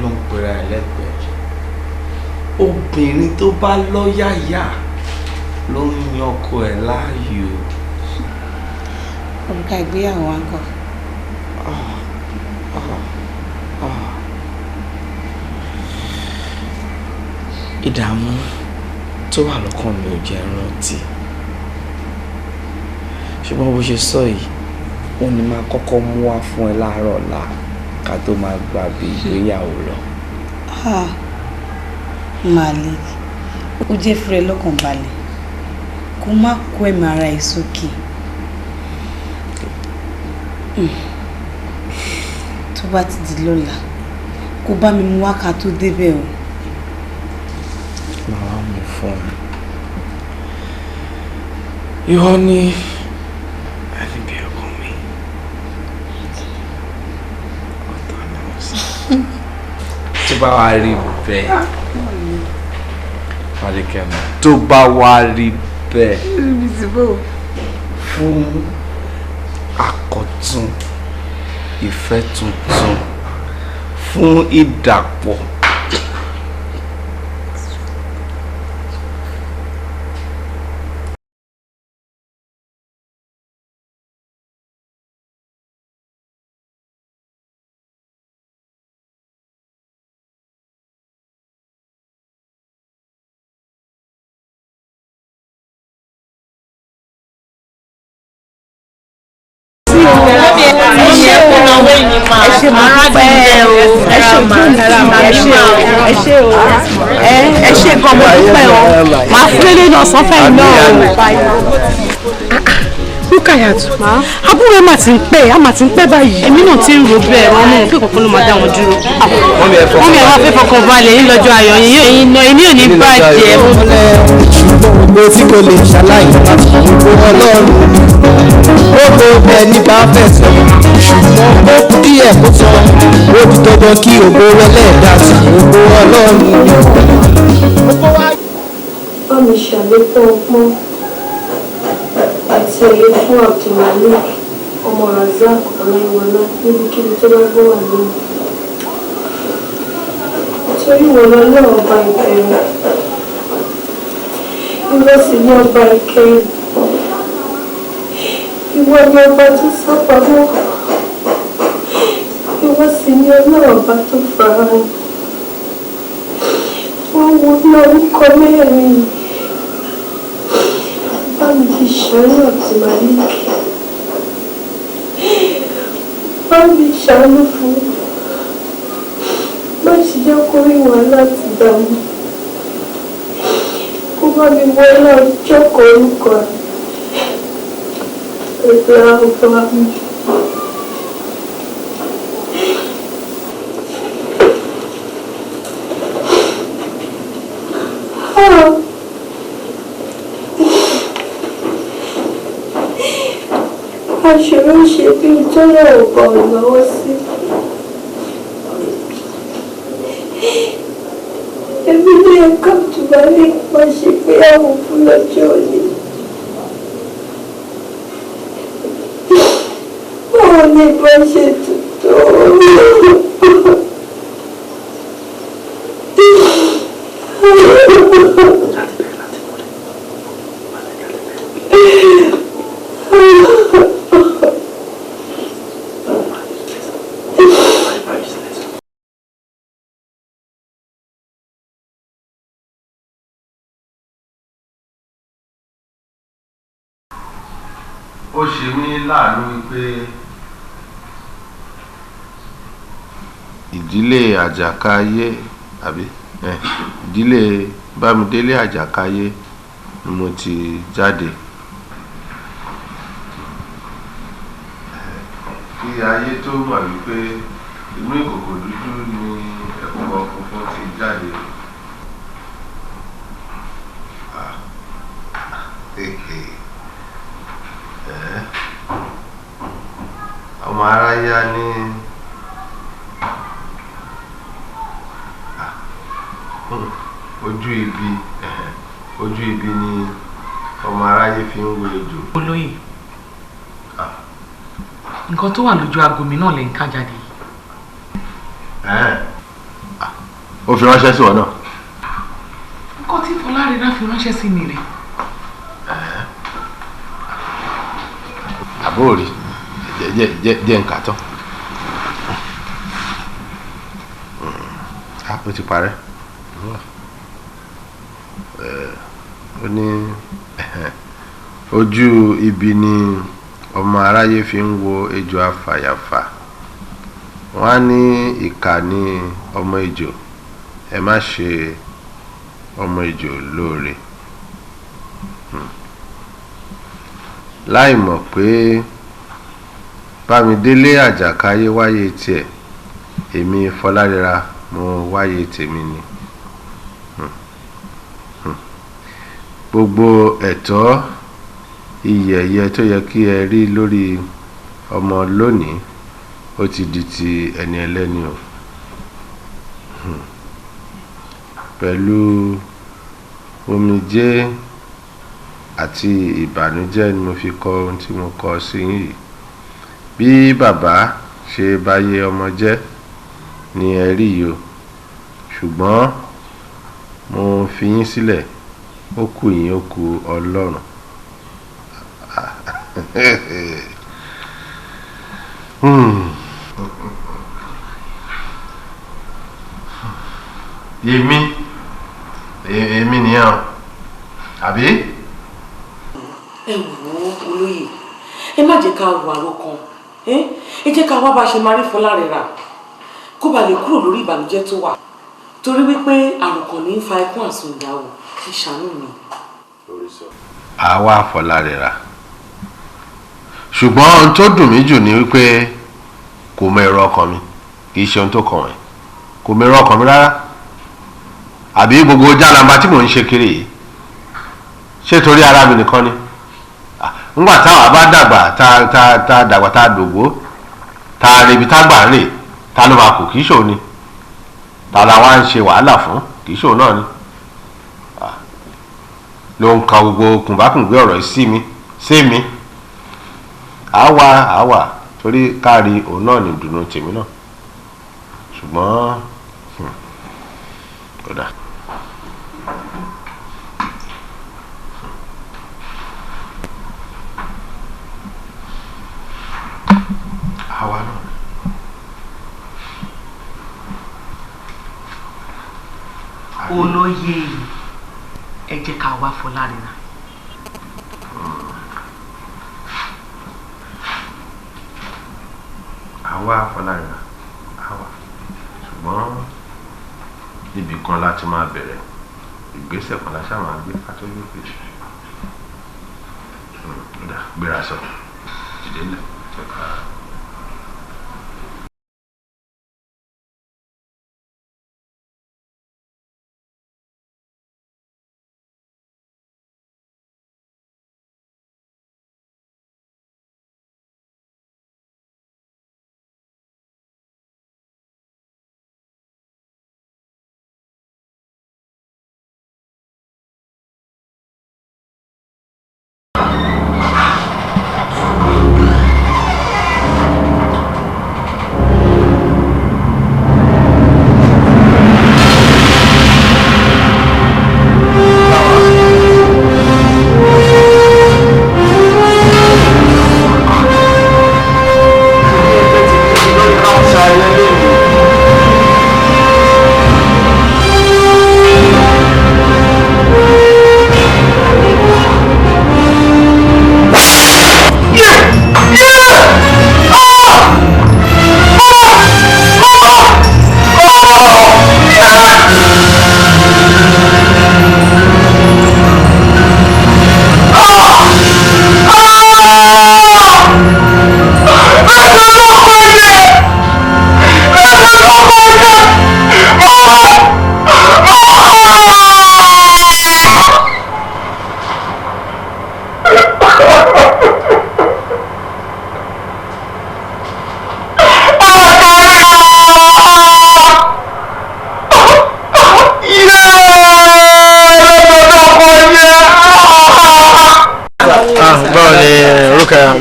B: ló ń pera ẹ̀ lẹ́gbẹ̀ẹ́. Obìnrin tó bá lọ́yàyà ló ń yan ọkọ ẹ̀ láàyò.
C: Òrùka ìgbéyàwó wa ń kọ́.
B: Ìdààmú tó wà lọ́kàn mi ò jẹ́ rántí, ṣùgbọ́n bó ṣe sọ yìí, ó ní máa kọ́kọ́ mú wá fún ẹ láàárọ̀ ọ̀la ká tó máa gbà bí ìgbéyàwó lọ.
C: Malik, ó jẹ́ fúrẹ́ lọ́kàn balẹ̀, kó má kó ẹ̀mí ara ẹ̀ sókè. Tó bá ti di lọ́la, kó bá mi mú wá ká tó débẹ̀ o.
B: Màá mú fún ẹ. Ìwọ ni ẹni bí ọkàn mi. Ọ̀tá náà sí. Tó bá wá rí bẹ́ẹ̀, Fadékẹ́mi, tó bá wá rí bẹ́ẹ̀, fún àkọ́tún ìfẹ́ tuntun, fún ìdàpọ̀.
Q: Ẹ ṣé mo dúpẹ́ o. Ẹ ṣe ojú mi, ẹ ṣe o, ẹ ṣe o, ẹ ṣe gan, mo dúpẹ́ o. Màá fún lélẹ́ náà sọ́fẹ́ iná o. Rúkàyàtù, àbúrò ẹ̀ mà ti ń pẹ́, a mà ti ń pẹ́ báyìí. Èmi náà ti ń rò bẹ́ẹ̀, wọn mọ̀ pé kankan ló máa dá wọn dúró. Wọ́n mi àwọn afẹ́fọ́ kan balẹ̀ yín lọ́jọ́ ayọ̀ yín, ẹ̀yin náà èmi ò ní bàjẹ́.
A: Gbogbo tí kò lè ṣaláì láti gbogbo Ọlọ́run gbogbo ẹni bá fẹ́ sọ, ṣùgbọ́n ó kú díẹ̀ kó sọ, ó di dandan kí ògo ẹlẹ́dàá ti gbogbo Ọlọ́run.
H: Bá mi ṣàlékún ọgbọ́n àti òye fún Abdulmalik ọmọ Razak Ọláyíwọlá níbikíbi tó bá gbọ́ wà lónìí. Torí wọn lọ náà ọba ìbẹ̀rẹ̀, ìwọ sì ní ọba ìkẹyìn, ìwọ ni ọba tó sápamọ́, ìwọ sì ní ọlọ́run ọba tó farahàn. Wọ́n wo ní orúkọ mẹ́rin yìí, bá mi fi ṣàánú Abdulmalik, bá mi ṣàánú fún un, má ṣe jẹ́ kó rí wàhálà àti ìdààmú, kó bá mi wọlé ọjọ́ kan orúkọ rẹ̀ ọba mi. Aṣòro ṣe bí tọ́lá ò bọ̀ lọ́wọ́ sí. Èmi ní ẹ̀ka Abdulmalik máa ṣe ìgbéyàwó fún lọ́jọ́ òní. Báwo ni ìbá ṣe tuntun?
I: Ó ṣe mí láàánú wípé ìdílé Àjàkáyé àbí ìdílé Bámidélé Àjàkáyé ni mo ti jáde. Kí ayé tó mọ̀ wípé inú ìkòkò dúdú ni ẹ̀kọ́ funfun ti jáde. Ọmọ aráyé á ní ojú ibi ni ọmọ aráyé fi ń wo ejò.
K: Olóyè, nǹkan tó wà lójú aago mi náà lè ń ká jáde.
I: Ó fi ránṣẹ́ sí wọn náà.
K: Nǹkan tí Fọlárẹ̀dá fi ránṣẹ́ sí mi rè.
I: Àbóòrí jẹ́ nǹkan tán. Ó ti parẹ́. Ó ní ojú ibi ni ọmọ aráyé fi ń wo ejò afàyàfà. Wọ́n á ní ìkà ní ọmọ ejò, ẹ má ṣe ọmọ ejò lóore. Láì mọ̀ pé Bámidélé Àjàkáyé wáyé tiẹ̀, èmi Fọlárẹ̀ra mo wáyé tèmi ni. Gbogbo ẹ̀tọ́ iyì ẹ̀yẹ tó yẹ kí ẹ rí lórí ọmọ lónìí ó ti di ti ẹni ẹlẹ́ni o. Pẹ̀lú omijé àti ìbànújẹ́ ni mo fi kọ ohun tí mo kọ sí yín yìí. Bí bàbá ṣe báyé ọmọ jẹ́ ni ẹ rí yìí o, ṣùgbọ́n mo fi yín sílẹ̀, ó kù yín, ó kù Ọlọ́run. Èmi nìyẹn o, àbí?
K: Ẹ wò ó olóyè, ẹ má jẹ́ ká wà lọ́kàn, ẹ jẹ́ ká wá bá ṣe máa rí Fọlárẹ̀ra. Kó ba lè kúrò lórí ìbànújẹ́ tó wà. Torí wípé àròkàn ní í fa ẹkún àsundàwò. Ẹ ṣàánú mi.
I: Àwa Fọlárẹ̀ra, ṣùgbọ́n ohun tó dùn mí jù ni wípé kò mọ èrò ọkàn mi. Kì í ṣe ohun tó kàn wọ́n, kò mọ èrò ọkàn mi rárá. Àbí gbogbo jálàmbá tí mò ń ṣe kiri yìí, ṣé torí ara mi nìkan ni? Ńgbà táwa bá dàgbà, tá tá tá dàgbà, tá dògbó, tá rebi tá gbà ń rè, ta ló máa kù? Kì í ṣòun ni. Ta la wá ń ṣe wàhálà fún? Kì í ṣòun náà ni. Ló ń ka gbogbo kùnbákùngbé ọ̀rọ̀ yìí sí mi sí mi. Àwa àwa torí káàrí òun náà ní ìdùnnú tèmi náà, ṣùgbọ́n kódà. Àwa náà.
K: Olóyè, ẹ jẹ́ ká wá Fọlárẹ̀ra.
I: Àwa Fọlárẹ̀ra, àwa, ṣùgbọ́n níbi kan láti máa bẹ̀rẹ̀ ìgbésẹ̀ kan la ṣáà máa gbé ká tó gbé pèsè. Gbéra sọ, dìde lẹ̀, jẹ́ ká.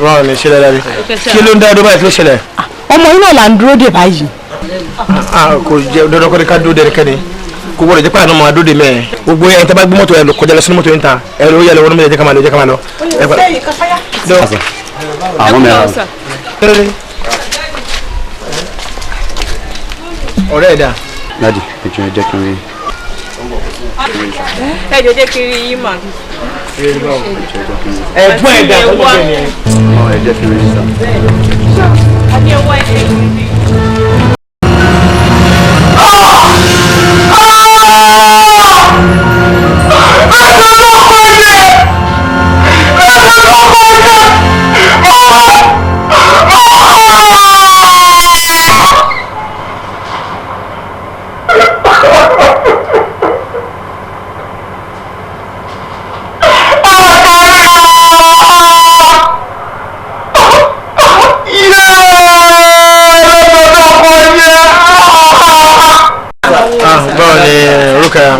R: Báwo ni ṣe dáadáa bí? Kí ló ń dá dúró báyìí? Kí ló ṣẹlẹ̀?
Q: Ọmọ yìí náà là ń dúró dè báyìí.
R: Kò jẹ dandan kọ́ ni ká dúró dẹnikẹ́ni, kò gbọ́dọ̀ jẹ́ pé àná máa dúró dè mẹ́ẹ̀. Gbogbo ẹ̀ tẹ́ bá gbé mọ́tò ẹ̀ lọ kọjá lọ sínú mọ́tò yẹn ta ẹ̀ ló yẹ lọ wọnú mọ́tò, jẹ́ ká máa lọ, jẹ́ ká máa lọ.
S: Àwọn mẹ́ra.
R: Ọ̀rẹ́ ẹ̀ dà.
S: Daddy, ẹ jọ̀ọ́, ẹ jẹ́ kí n rí.
T: Ẹ jọ̀ọ́, jẹ́ kí n rí yín mà.
R: Ẹ̀gbọ́n ẹ̀ dà, ọmọ bẹ́ẹ̀ ni ẹ.
S: Ẹ jẹ́ kí n rí sá.
T: Àbí ẹ wá ẹ rí.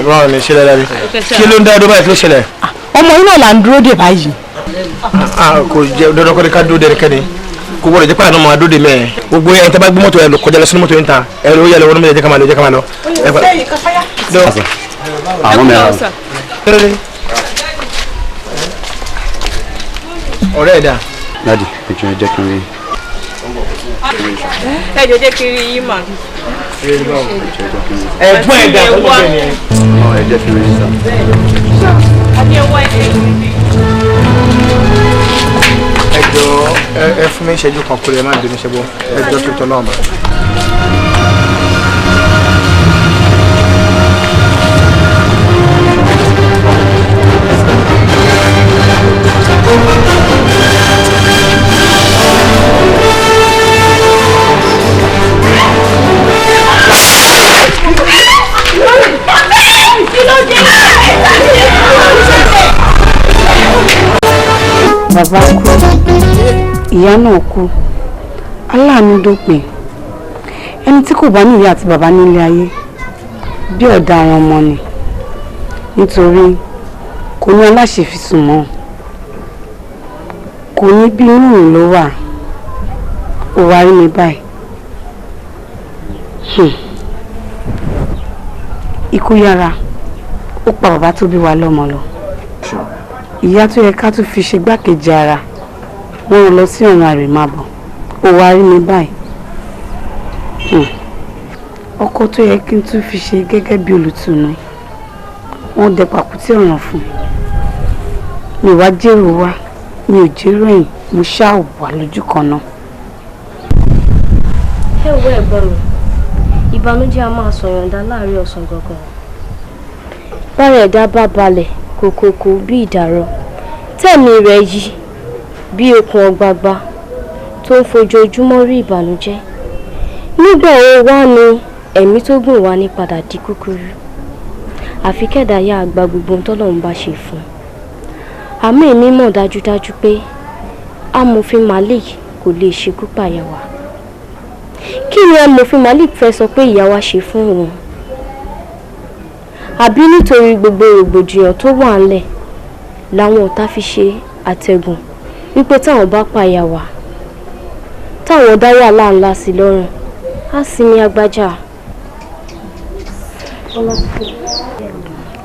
R: Báwo ni ṣe dáadáa bí? Kí ló ń dá dúró báyìí? Kí ló ṣẹlẹ̀?
Q: Ọmọ yìí náà là ń dúró dè báyìí.
R: Kò jẹ dandan kọ́ ni ká dúró dẹnikẹ́ni, kò gbọ́dọ̀ jẹ́ pé àná máa dúró dè mẹ́ẹ̀. Gbogbo ẹ̀ tẹ́ bá gbé mọ́tò ẹ̀ lọ kọjá lọ sínú mọ́tò yẹn ta ẹ̀ ló yẹ lọ wọnú mọ́tò, jẹ́ ká máa lọ, jẹ́ ká máa lọ.
S: Àwọn mẹ́ra.
R: Ọ̀rẹ́ ẹ̀ dà.
S: Daddy, ẹ jọ̀ọ́, ẹ jẹ́ kí n rí.
T: Ẹ jọ̀ọ́, jẹ́ kí n rí yín mà.
R: Ẹ̀gbọ́n ẹ̀ dà, ọmọ bẹ́ẹ̀ ni ẹ.
S: Ẹ jẹ́ kí n rí sá.
T: Àbí ẹ wá ẹ rí.
R: Ẹ jọ̀ọ́, ẹ fún mi ìṣẹ́jú kan péré, ẹ má bínú, ṣe bọ́, ẹ jọ̀ọ́, tó tọ́ lọ́wọ́ bá.
C: Bàbá kú, ìyá náà kú, aláàánú dópin. Ẹni tí kò bá ní ìyá àti bàbá nílé ayé bí ọ̀daràn ọmọ ni, nítorí kò ní aláṣẹfisùn mọ́, kò ní bí inú òun ló wà. Ó wá rí mi báyìí. Ikú yára, ó pa bàbá tó bí wa lọ́mọ lọ. Ìyá tó yẹ ká tún fi ṣe gbákejì ara wọn ò lọ sí ọ̀run àrèmábọ̀. Ó wá rí mi báyìí. Ọkọ tó yẹ kí n tún fi ṣe gẹ́gẹ́ bí olùtùnú, wọ́n dẹ pàkúté ọ̀ràn fún mi. Wá jèrò wá, mi ò jèrò ẹ̀yìn, mo ṣáà wà lójú kan náà.
H: Ẹ wo ẹ̀gbọ́n mi, ìbànújẹ́ a máa sọ̀yọ̀ǹda láàrin ọ̀sán gangan. Bára ẹ̀dá bá balẹ̀ kòkòkò bí ìdàrọ̀, tẹ̀mí rẹ̀ yí bí okùn ọ̀gbàgbà tó ń fojoojúmọ́ rí ìbànújẹ́. Nígbà wo wá ni ẹ̀mí tó gùn wá ní padà di kúkúrú? Àfi kẹ́dà yá àgbà gbogbo ohun tọ́lọ́run bá ṣe fún un. Àmọ́ èmi mọ̀ dájúdájú pé amòfin Malik kò lè ṣekú pàyà wá. Kí ni amòfin Malik fẹ́ sọ pé ìyá wa ṣe fún òun? Àbí nítorí gbogbo rògbòdìyàn tó wà ńlẹ̀ làwọn ọ̀tá fi ṣe àtẹ̀gùn wípé táwọn bá pàyà wá, táwọn dá wàhálà ńlá sí lọ́rùn, á sinmi agbájá.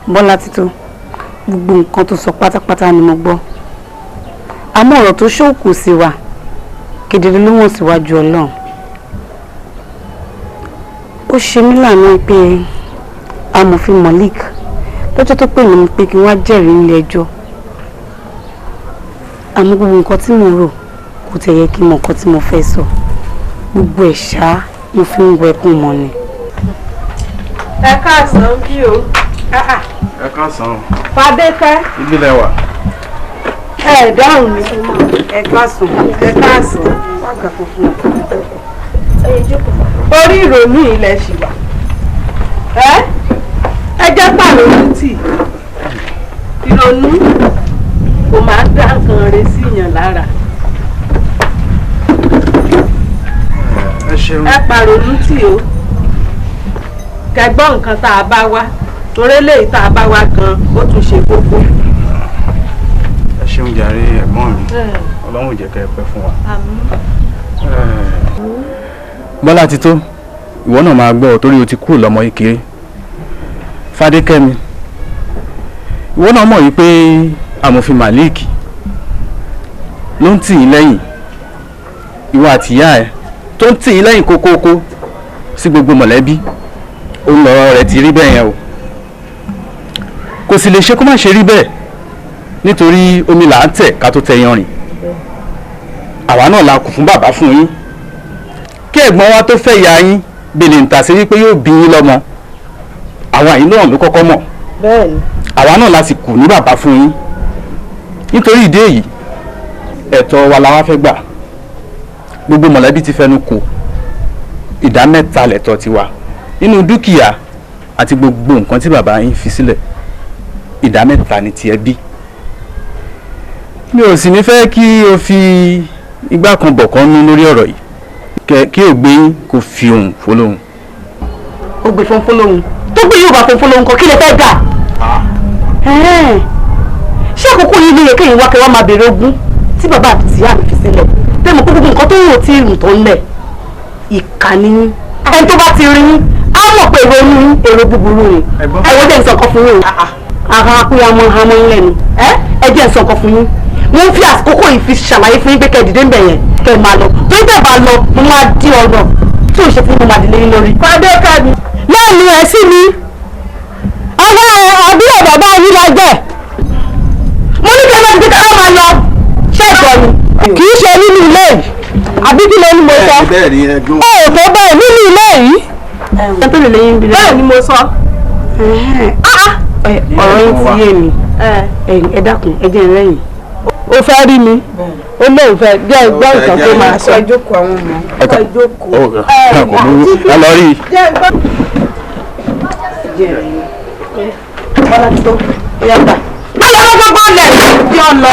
C: Bọ́lá Tító, gbogbo nǹkan tó sọ pátápátá ni mo gbọ́. Àmọ́ ọ̀rọ̀ tó ṣóòkù sí wa kedere ló wọ̀n síwájú Ọlọ́run. Ó ṣe mí láàánú pé amòfin Malik lọ́jọ́ tó pè mí pé kí n wá jẹ́rìí nílé ẹjọ́. Àmọ́ gbogbo nǹkan tí mo rò kò tẹ̀ yẹ kí n mọ nǹkan tí mo fẹ́ sọ. Gbogbo ẹ̀ ṣá mo fi ń wọ ẹkún mọ́ ni.
T: Ẹ káàsán bí o.
E: Ẹ káàsán.
T: Fadékẹ́.
E: Ibi lẹ wà.
T: Ẹ dáhùn mi. Ẹ káàsán. Ẹ káàsán. Orí ìrònú ilẹ̀ ṣì wà. Ẹ jẹ́ pàrọ̀nù tì. Ìrònú kò máa ń dá nǹkan rẹ̀ sí èèyàn lára.
E: Ẹ ṣeun.
T: Ẹ pàrọ̀nù tì o. Kẹgbọ́n nǹkan tá a bá wá, torí eléyìí tá a bá wá gan ó tún ṣe kókó.
E: Ẹ ṣeun jàre ẹ̀gbọ́n mi, Ọlọ́run ò jẹ́ kẹ́ ẹ pẹ́ fún wa. Bọ́lá Tító, ìwọ náà máa gbọ́ torí o ti kúrò lọ́mọ kékeré. Fadékẹ́mi, ìwọ náà mọ̀ wípé amòfin Malik ló ń tì yín lẹ́yìn, ìwọ àtìyá ẹ tó ń tì yín lẹ́yìn kókókó sí gbogbo mọ̀lẹ́bí. Òun lọ̀rọ̀ rẹ̀ ti rí bẹ́ẹ̀ yẹn o. Kò sì lè ṣe kó má ṣe rí bẹ́ẹ̀, nítorí omi là ń tẹ̀ ká tó tẹ yanrìn. Àwa náà la kù fún bàbá fún yín. Kí ẹ̀gbọ́n wa tó fẹ́ ìyá yín bèlè ń tà sí wípé yóò bí yín lọ́mọ, àwa yìí náà ló kọ́kọ́ mọ̀. Àwa náà la sì kù ní bàbá fún yín. Nítorí ìdí èyí, ẹ̀tọ́ wa la wá fẹ́ gbà. Gbogbo mọ̀lẹ́bí ti fẹnu kò, ìdá mẹ́ta lẹ̀tọ́ tiwa nínú dúkìá àti gbogbo nǹkan tí bàbá yín fi sílẹ̀. Ìdá mẹ́ta ni ti ẹbí. Mi ò sì ní fẹ́ kí o fi igbá kan bọ̀ kan nú lórí ọ̀rọ̀ yìí, kí o gbé yín kó fi ohùn fọlọ́hùn.
Q: Ó gbé fún fọlọ́hùn tó gbé yóò bá fún fọlọ́hùn kan, kí lè fẹ́ gbà? Ṣé àkókò yìí ló yẹ kéèyàn wá kẹ́ wá máa béèrè ogún tí bàbá àti ìyá mi fi sílẹ̀? Tẹ́ mọ̀ pé gbogbo nǹkan tó wò tí ìrùn tó ń lẹ̀ ìkànnì yín. Ẹni tó bá ti rí yín á mọ̀ pé èrò yín èrò búburú ni. Ẹ wọ́n jẹ́ nsọ̀kan fún yín o. Ara pé amọ̀ amọ̀ yín lẹ́nu. Ẹ jẹ́ nsọ̀kan fún yín. Mo ń fi àkókò yìí fi ṣàlàyé fún yín pé kẹ́ ẹ dìde ń bẹ̀ yẹn kẹ́ ẹ máa lọ. Torí bẹ́ẹ̀ bá lọ, mo máa di ọ̀nà tí ò ṣe fún mi máa dìde yín lórí.
T: Fadékẹ́mi.
Q: Lẹ́nu ẹ̀ sí mi. Àwọn àbúrò bàbá yín la jẹ́. Mo ní kí ẹ máa dìde ká máa lọ. Ṣé ìgbọ́ ni?
T: Kì í ṣe nínú ilé yìí. Àbí kí ló ní mo sọ?
E: Bẹ́ẹ̀ ni ẹ̀gbọ́n.
T: Ó ò tó bẹ́ẹ̀ nínú ilé yìí. Bẹ́ẹ̀ ni mo sọ.
C: Ọ̀rọ̀ yín ti yé mi. Ẹ dákun, ẹ jẹ́ n rẹ́yìn.
T: O fẹ́ rí mi? Ó lóun fẹ́ jẹ́ gbọ́ nǹkan tó máa sọ.
P: Ẹ jókòó àwọn ọmọ.
E: Ẹ jókòó. Ẹ lọ rí i.
C: Bọ́lá Tító, ó yá gbà.
T: Má lọ gbogbo lẹ̀. Ẹjọ́ lọ.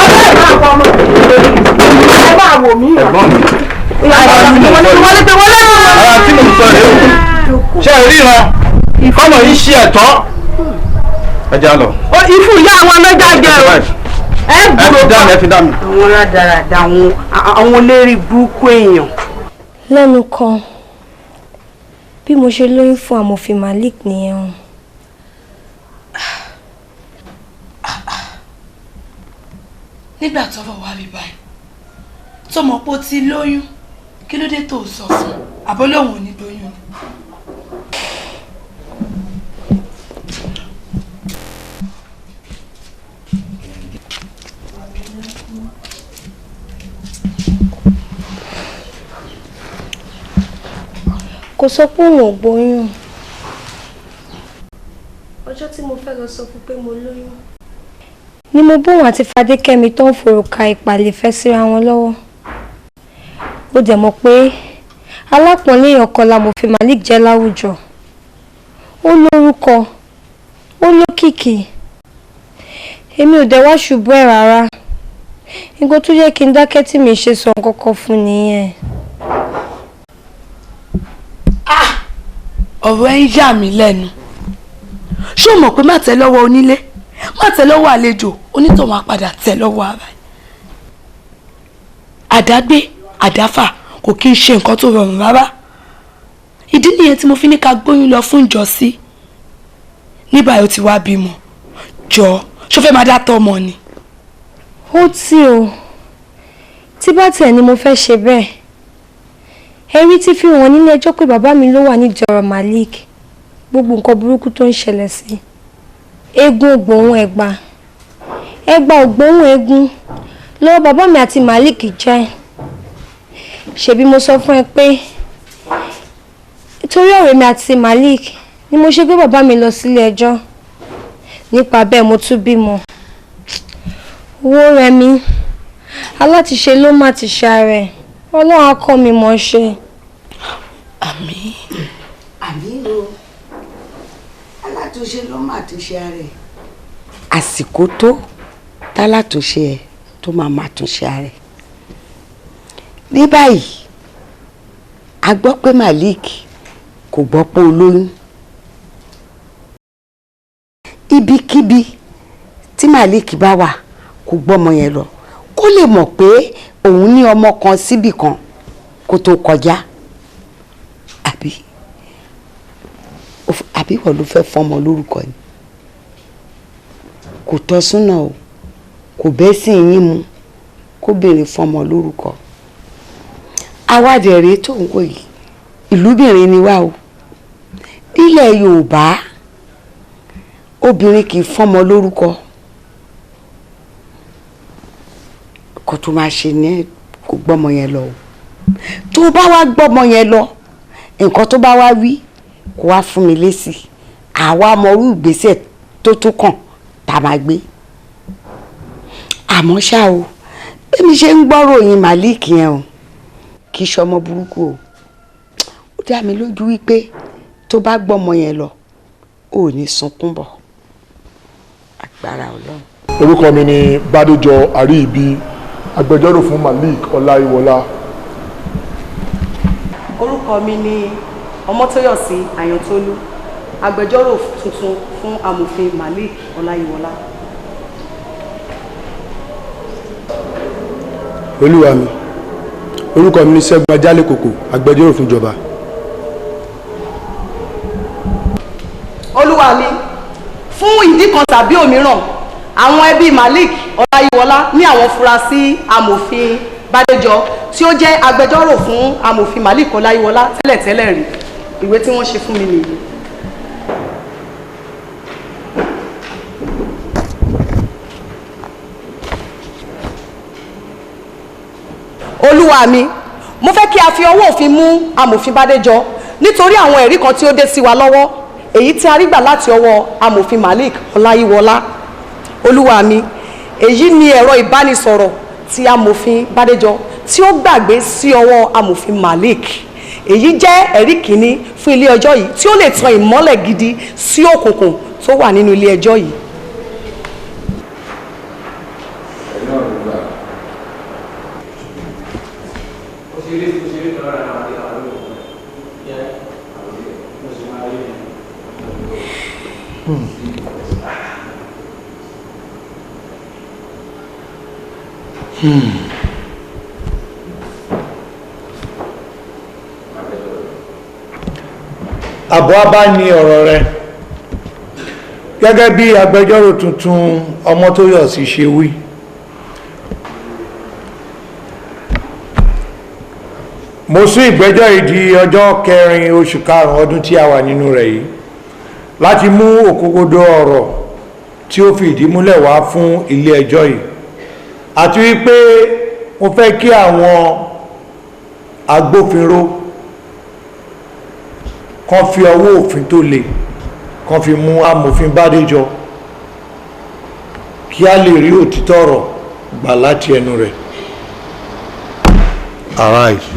T: Ẹ máa wò mí.
E: Ẹ̀gbọ́n mi. Ara tí mo sọ rèé o. Ṣé ẹ ríran? Kọ́mọ yìí ṣe ẹ̀tọ́. Ẹ jẹ́ á lọ.
T: Ìfú ìyá àwọn ọlọ́jà jẹ o. Ẹ
E: Ẹ fi dá mi, ẹ fi dá mi.
T: Àwọn rádaràda, àwọn olórí burúkú èèyàn.
H: Lẹ́nu kan, bí mo ṣe lóyún fún amòfin Malik nìyẹn o.
N: Nígbà tọ́rọ̀ wá rí báyìí, tó mọ̀ pé ó ti lóyún, kí ló dé tó sọ fún àbó lòun ò ní lóyún ni?
H: Kò sọ pé òun ò gbóyún. Ọjọ́ tí mo fẹ́ lọ sọ fún pé mo lóyún ni mo bóun àti Fadékẹ́mi tó ń forúka ìpàlè fẹ́ síra wọn lọ́wọ́. Ó dẹ̀ mọ̀ pé alápọ̀nlé èèyàn kan lamòfin Malik jẹ́ láwùjọ. Ó lórúkọ, ó lókìkí. Èmi ò dẹ̀ wá ṣubú ẹ̀ rárá. Nǹkan tó jẹ́ kí n dákẹ́ tí mi ṣe sọ nǹkan kan fún nìyẹn.
N: Ọ̀rọ̀ ẹ̀ ń yà mí lẹ́nu. Ṣé o mọ̀ pé má tẹ́ lọ́wọ́ onílé, má tẹ́ lọ́wọ́ àlejò, onítọ̀hún á padà tẹ́ lọ́wọ́ ara ẹ̀. Àdágbé àdáfà kò kí ń ṣe nǹkan tó rọrùn rárá. Ìdí nìyẹn tí mo fi ní ká gbóyún lọ fún ìjọsí. Ní báyìí ó ti wá bímọ. Jọ, ṣó fẹ́ máa dá tọ́ ọmọ ni?
H: Ó tí o, tí bá tiẹ̀ ni mo fẹ́ ṣe bẹ́ẹ̀. Ẹ̀rí ti fi hàn nílé ẹjọ́ pé bàbá mi ló wà nídìí ọ̀rọ̀ Malik, gbogbo nǹkan burúkú tó ń ṣẹlẹ̀ sí. Eégún ò gbóhùn ẹgba, ẹgba ò gbóhùn eégún lọ́wọ́ bàbá mi àti Malik jẹ́. Ṣebí mo sọ fún ẹ pé torí ọ̀rẹ́ mi àti Malik ni mo ṣe gbé bàbá mi lọ sílé ẹjọ́. Nípa bẹ́ẹ̀ mo tún bímọ. Owó rẹ mi, alátiṣe ló má ti ṣe ara ẹ̀. Ọlọ́run á kọ́ mi mọ̀ ṣe.
N: Àmín.
P: Àmín o, alátúnṣe ló má ti ṣe ara ẹ̀. Àsìkò tó tálátúnṣe ẹ tó máa má túnṣe ara ẹ̀. Ní báyìí, a gbọ́ pé Malik kò gbọ́ pé o lóyún. Ibikíbi tí Malik bá wà kò gbọ́mọ yẹn lọ, kó lè mọ̀ pé òun ní ọmọ kan síbì kan kó tó kọjá. Àbí wọ́n ló fẹ́ fọmọ lórúkọ ni? Kò tọ́ súnà o, kò bẹ́ sí yín mu kóbìnrin fọmọ lórúkọ. Awádìí rèé tó ń wò yìí, ìlúbìnrin ni wá o. Nílẹ̀ Yorùbá, obìnrin kì í fọmọ lórúkọ. Kò tó máa ṣe ní kò gbọ́mọ yẹn lọ o. Tó bá wá gbọ́mọ yẹn lọ, nǹkan tó bá wá wí kó wá fún mi lésì. Àwa mọ irú ìgbésẹ̀ tó tún kàn tá a máa gbé. Àmọ́ ṣá o, bí mi ṣe ń gbọ́rọ̀ yín Malik yẹn o, kì í ṣọmọ burúkú o. Ó dá mi lójú wípé tó bá gbọ́mọ yẹn lọ, ò ní sunkún bọ̀. Agbára Ọlọ́run.
G: Orúkọ mi ni Bádéjọ Àríyìbí, agbẹjọ́rò fún Malik Ọláyíwọlá.
Q: Orúkọ mi ni Ọmọ́tóyọ̀sí Àyàntólú, agbẹjọ́rò tuntun fún amòfin Malik Ọláyíwọlá.
U: Olúwa mi, orúkọ mi ni Ṣẹ́gun Ajálẹ̀kòkò, agbẹjọ́rò fún ìjọba.
Q: Olúwa mi, fún ìdí kan tàbí òmíràn, àwọn ẹbí Malik Ọláyíwọlá ní àwọn fura sí amòfin Bádéjọ tí ó jẹ́ agbẹjọ́rò fún amòfin Malik Ọláyíwọlá tẹ́lẹ̀tẹ́lẹ̀ rí. Ìwé tí wọ́n ṣe fún mi nìyí. Olúwa mi, mo fẹ́ kí a fi ọwọ́ òfin mú amòfin Bádéjọ nítorí àwọn ẹ̀rí kan tí ó dé sí wa lọ́wọ́, èyí tí a rí gbà láti ọwọ́ amòfin Malik Ọláyíwọlá. Olúwa mi, èyí ni ẹ̀rọ ìbánisọ̀rọ̀ ti amòfin Bádéjọ tí ó gbàgbé sí ọwọ́ amòfin Malik. Èyí jẹ́ ẹ̀rí kìíní fún ilé ẹjọ́ yìí tí ó lè tan ìmọ́lẹ̀ gidi sí òkùnkùn tó wà nínú ilé ẹjọ́ yìí.
D: Àbọ̀ abá ní ọ̀rọ̀ rẹ gẹ́gẹ́ bí agbẹjọ́rò tuntun Ọmọ́tóyọ̀sí ṣe wí. Mo sún ìgbẹ́jọ́ yìí di ọjọ́ 4 oṣù 5 ọdún tí a wà nínú rẹ̀ yìí láti mú òkogodo ọ̀rọ̀ tí ó fi ìdí múlẹ̀ wá fún ilé ẹjọ́ yìí, àti wípé mo fẹ́ kí àwọn agbófinró kan fi ọwọ́ òfin tó le kan fi mú amòfin Bádéjọ kí a lè rí òtítọ́ ọ̀rọ̀ gbà láti ẹnu rẹ̀. Arise.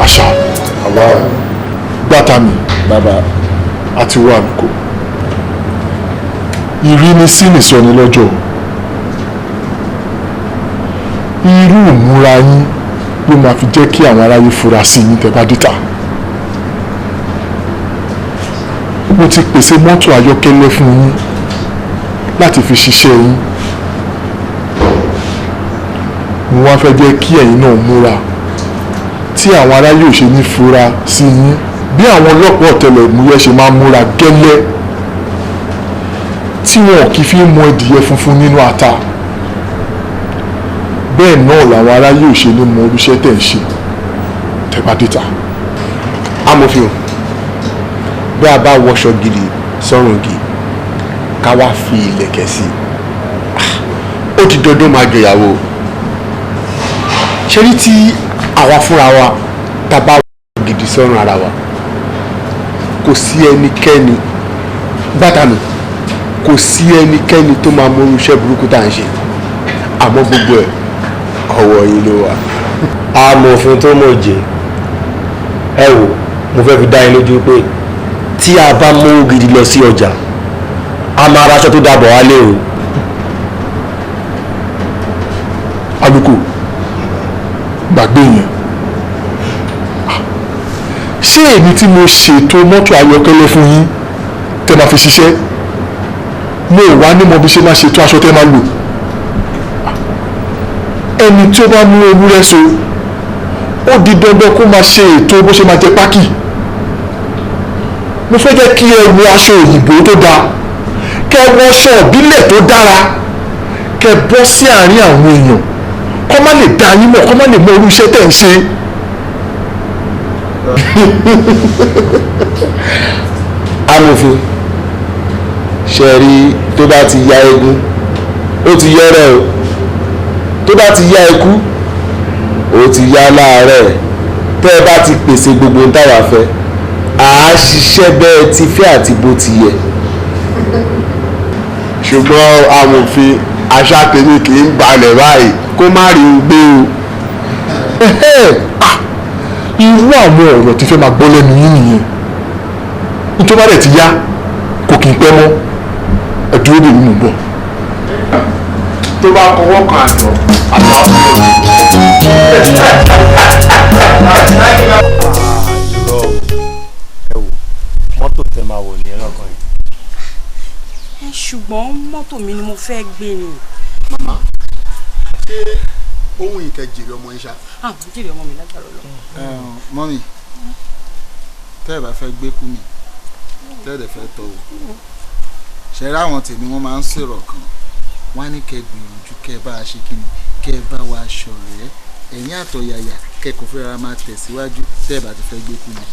G: Àṣà àwa gbàtà mi bàbá àti wà mí kò ìrínisí nìsọni lọ́jọ́. Irú ìmúra yín ló máa fi jẹ́ kí àwọn aráyé fura sí yín tẹ́ bá dìtà. Mo ti pèsè mọ́tò ayọ́kẹ́lẹ́ fún yín láti fi ṣiṣẹ́ yín. Mo wá fẹ́ jẹ́ kí ẹ̀yin náà múra tí àwọn aráyé ò ṣe ní fura sí yín bí àwọn ọlọ́pàá ọ̀tẹlẹ̀múyẹ́ ṣe máa ń múra gẹ́lẹ́ tí wọn kì í fi mọ ẹdìyẹ funfun nínú ata. Bẹ́ẹ̀ náà làwọn aráyé ò ṣe ní mọ irúṣẹ́ tẹ̀ ń ṣe tẹ́ bá dé ta.
U: Amòfin o, bí a bá wọṣọ gidi sọ́rùn igi ká wá fi ìlẹ̀kẹ̀ sí i, ó ti dandan máa jọyàwó. Ṣé ní tí àwa fúnra wa tá a bá wọṣọ gidi sọ́rùn ara wa, kò sí ẹnikẹ́ni bàtà mi, kò sí ẹnikẹ́ni tó máa mọ irúṣẹ́ burúkú tá à ń ṣe, àmọ́ gbogbo ẹ̀ ọwọ́ yín ló wà.
V: Amòfin tó mọ̀ jẹ́, ẹ wò, mo fẹ́ fi dá yín lójú pé tí a bá mú gidi lọ sí ọjà, a máa raṣọ tó dàbọ̀ wálé o.
G: Àlùkò gbàgbé yẹn. Ṣé èmi tí mo ṣètò mọ́tò ayọ́kẹ́lẹ́ fún yín tẹ́ máa fi ṣiṣẹ́, mo wá ní mo bí ṣe máa ṣètò aṣọ tẹ́ máa lò? Ẹni tí ó bá mú ewúrẹ́ so, ó di dandan kó máa ṣe ètò bó ṣe máa jẹ pákì. Mo fẹ́ jẹ́ kí ẹ wọ aṣọ òyìnbó tó dáa, kẹ́ ẹ wọ aṣọ ìbílẹ̀ tó dára, kẹ́ ẹ bọ́ sí àárín àwọn èèyàn, kọ́ má lè dá yín mọ̀, kọ́ má lè mọ irú iṣẹ́ tẹ̀ ń ṣe.
U: Amòfin, ṣe rí tó bá ti ya egun, ó ti yọrẹ o. Tó bá ti ya ikú, ó ti ya láàárẹ̀. Tẹ́ ẹ bá ti pèsè gbogbo ohun táwa fẹ́, à á ṣiṣẹ́ bẹ́ẹ̀ ti fẹ́ àti bó ti yẹ. Ṣùgbọ́n amòfin, àṣà tèmi kì í balẹ̀ báyìí kó má rí un gbé o.
G: Irú àwọn ọ̀rọ̀ tí fẹ́ máa gbọ́ lẹ́nu yín nìyẹn. Nítorí bá dẹ̀ ti yá, kò kì í pẹ́ mọ́. Ẹ dúró dè mí, mò ń bọ̀.
I: Tó bá kọwọ́ kan àjọ àjọ àbúrò.
V: Irọ́ ẹ wò, mọ́tò tẹ máa wọ̀ ní ẹran kan yìí.
C: Ẹ ṣùgbọ́n mọ́tò mi ni mo fẹ́ gbé ni.
W: Màmá, ṣé ohun ìkẹjìrì ọmọ yín ṣá?
C: Àwọn jèrè ọmọ mi lágbára lọ.
W: Mọ́mì, tẹ́ ẹ bá fẹ́ gbé kú mi, tẹ́ ẹ dẹ̀ fẹ́ tọ̀ wò, ṣe rí àwọn tèmi wọ́n máa ń sọ̀rọ̀ kan, wọ́n á ní kẹ́ gbìyànjú kẹ́ bá a ṣe kíni, kẹ́ bá wa ṣọ̀rẹ́, ẹ̀yìn àtọ̀yàyà kẹ́ kò fẹ́ ra máa tẹ̀síwájú tẹ́ ẹ bá ti fẹ́ gbé kú mi.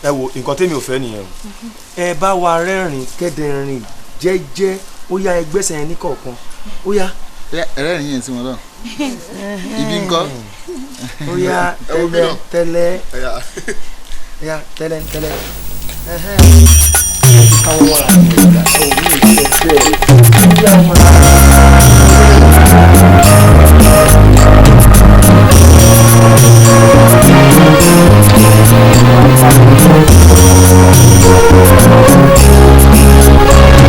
V: Ẹ wo nǹkan tèmi ò fẹ́ nìyẹn o. Ẹ bá wa rẹ́rìn kẹ́dẹ̀rìn jẹ́jẹ́, ó yá ẹgbẹ́sẹ̀ yẹn ní kọ̀ọ̀kan, ó yá.
W: Ẹrẹ́rìn yẹn sí wọn lọ. Ibi ńkọ́.
V: Ó yá tẹ́lẹ̀ tẹ́lẹ̀, ó yá tẹ́lẹ̀ tẹ́lẹ̀. Káwọn wọ́n ra ní ìgbà tó ní ìṣe bẹ́ẹ̀. Ó yá ọmọ
A: Thank you.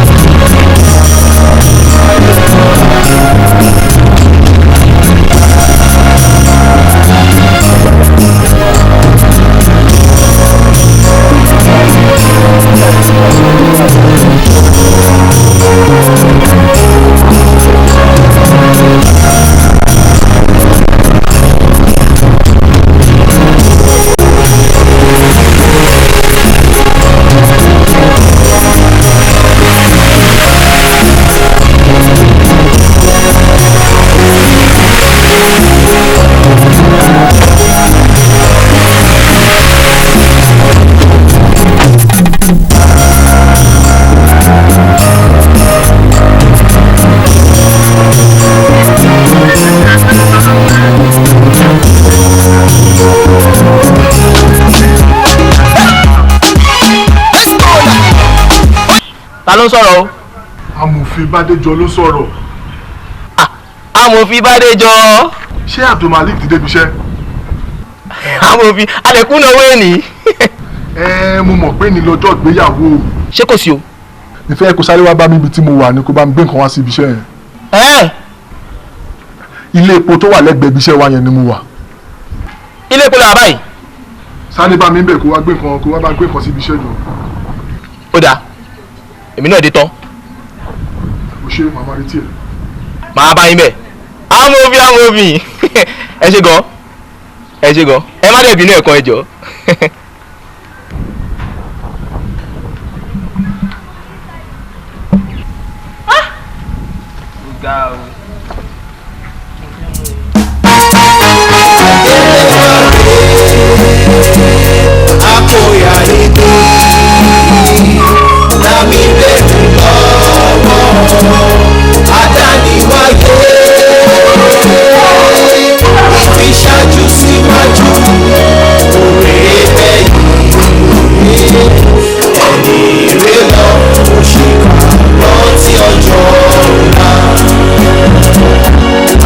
F: Ta ló ń sọ̀rọ̀ o.
G: Amòfin Bádéjọ ló sọ̀rọ̀.
F: Amòfin Bádéjọ.
G: Ṣé Abdulmalik ti débi iṣẹ́?
F: Amòfin alẹ́kùn náà wé ní.
G: Ẹ mo mọ̀ pé ní lọ́jọ́ ìgbéyàwó.
F: Ṣé kò sí o?
G: Ìfẹ́ kò sáré wá bá mi ibi tí mo wà ní kó bá mi gbé nǹkan wá sí ibi iṣẹ́ yẹn. Ilé epo tó wà lẹ́gbẹ̀ẹ́ ibi iṣẹ́ wa yẹn ni mo wà.
F: Ilé epo làwọn báyìí.
G: Sáré bá mi ń bẹ̀ kó wá gbé nǹkan kó wá bá gbé nǹkan sí ibi iṣẹ́ jọ.
F: Ó dáa, èmi náà dé tán.
G: O ṣe màmá retí ẹ.
F: Màá bá yín bẹ̀. Amòfin amòfin ẹ ṣe gan, ẹ ṣe gan, ẹ má dẹ̀ bínú ẹ̀kan ẹ jọ.
A: Akóyà ìdí lámì bẹ̀rù lọ́wọ́ adániwáyé ìfiṣájú síwájú òrè bẹ́yìn ẹni rè lọ òṣìkà rántí ọjọ́ ọ̀la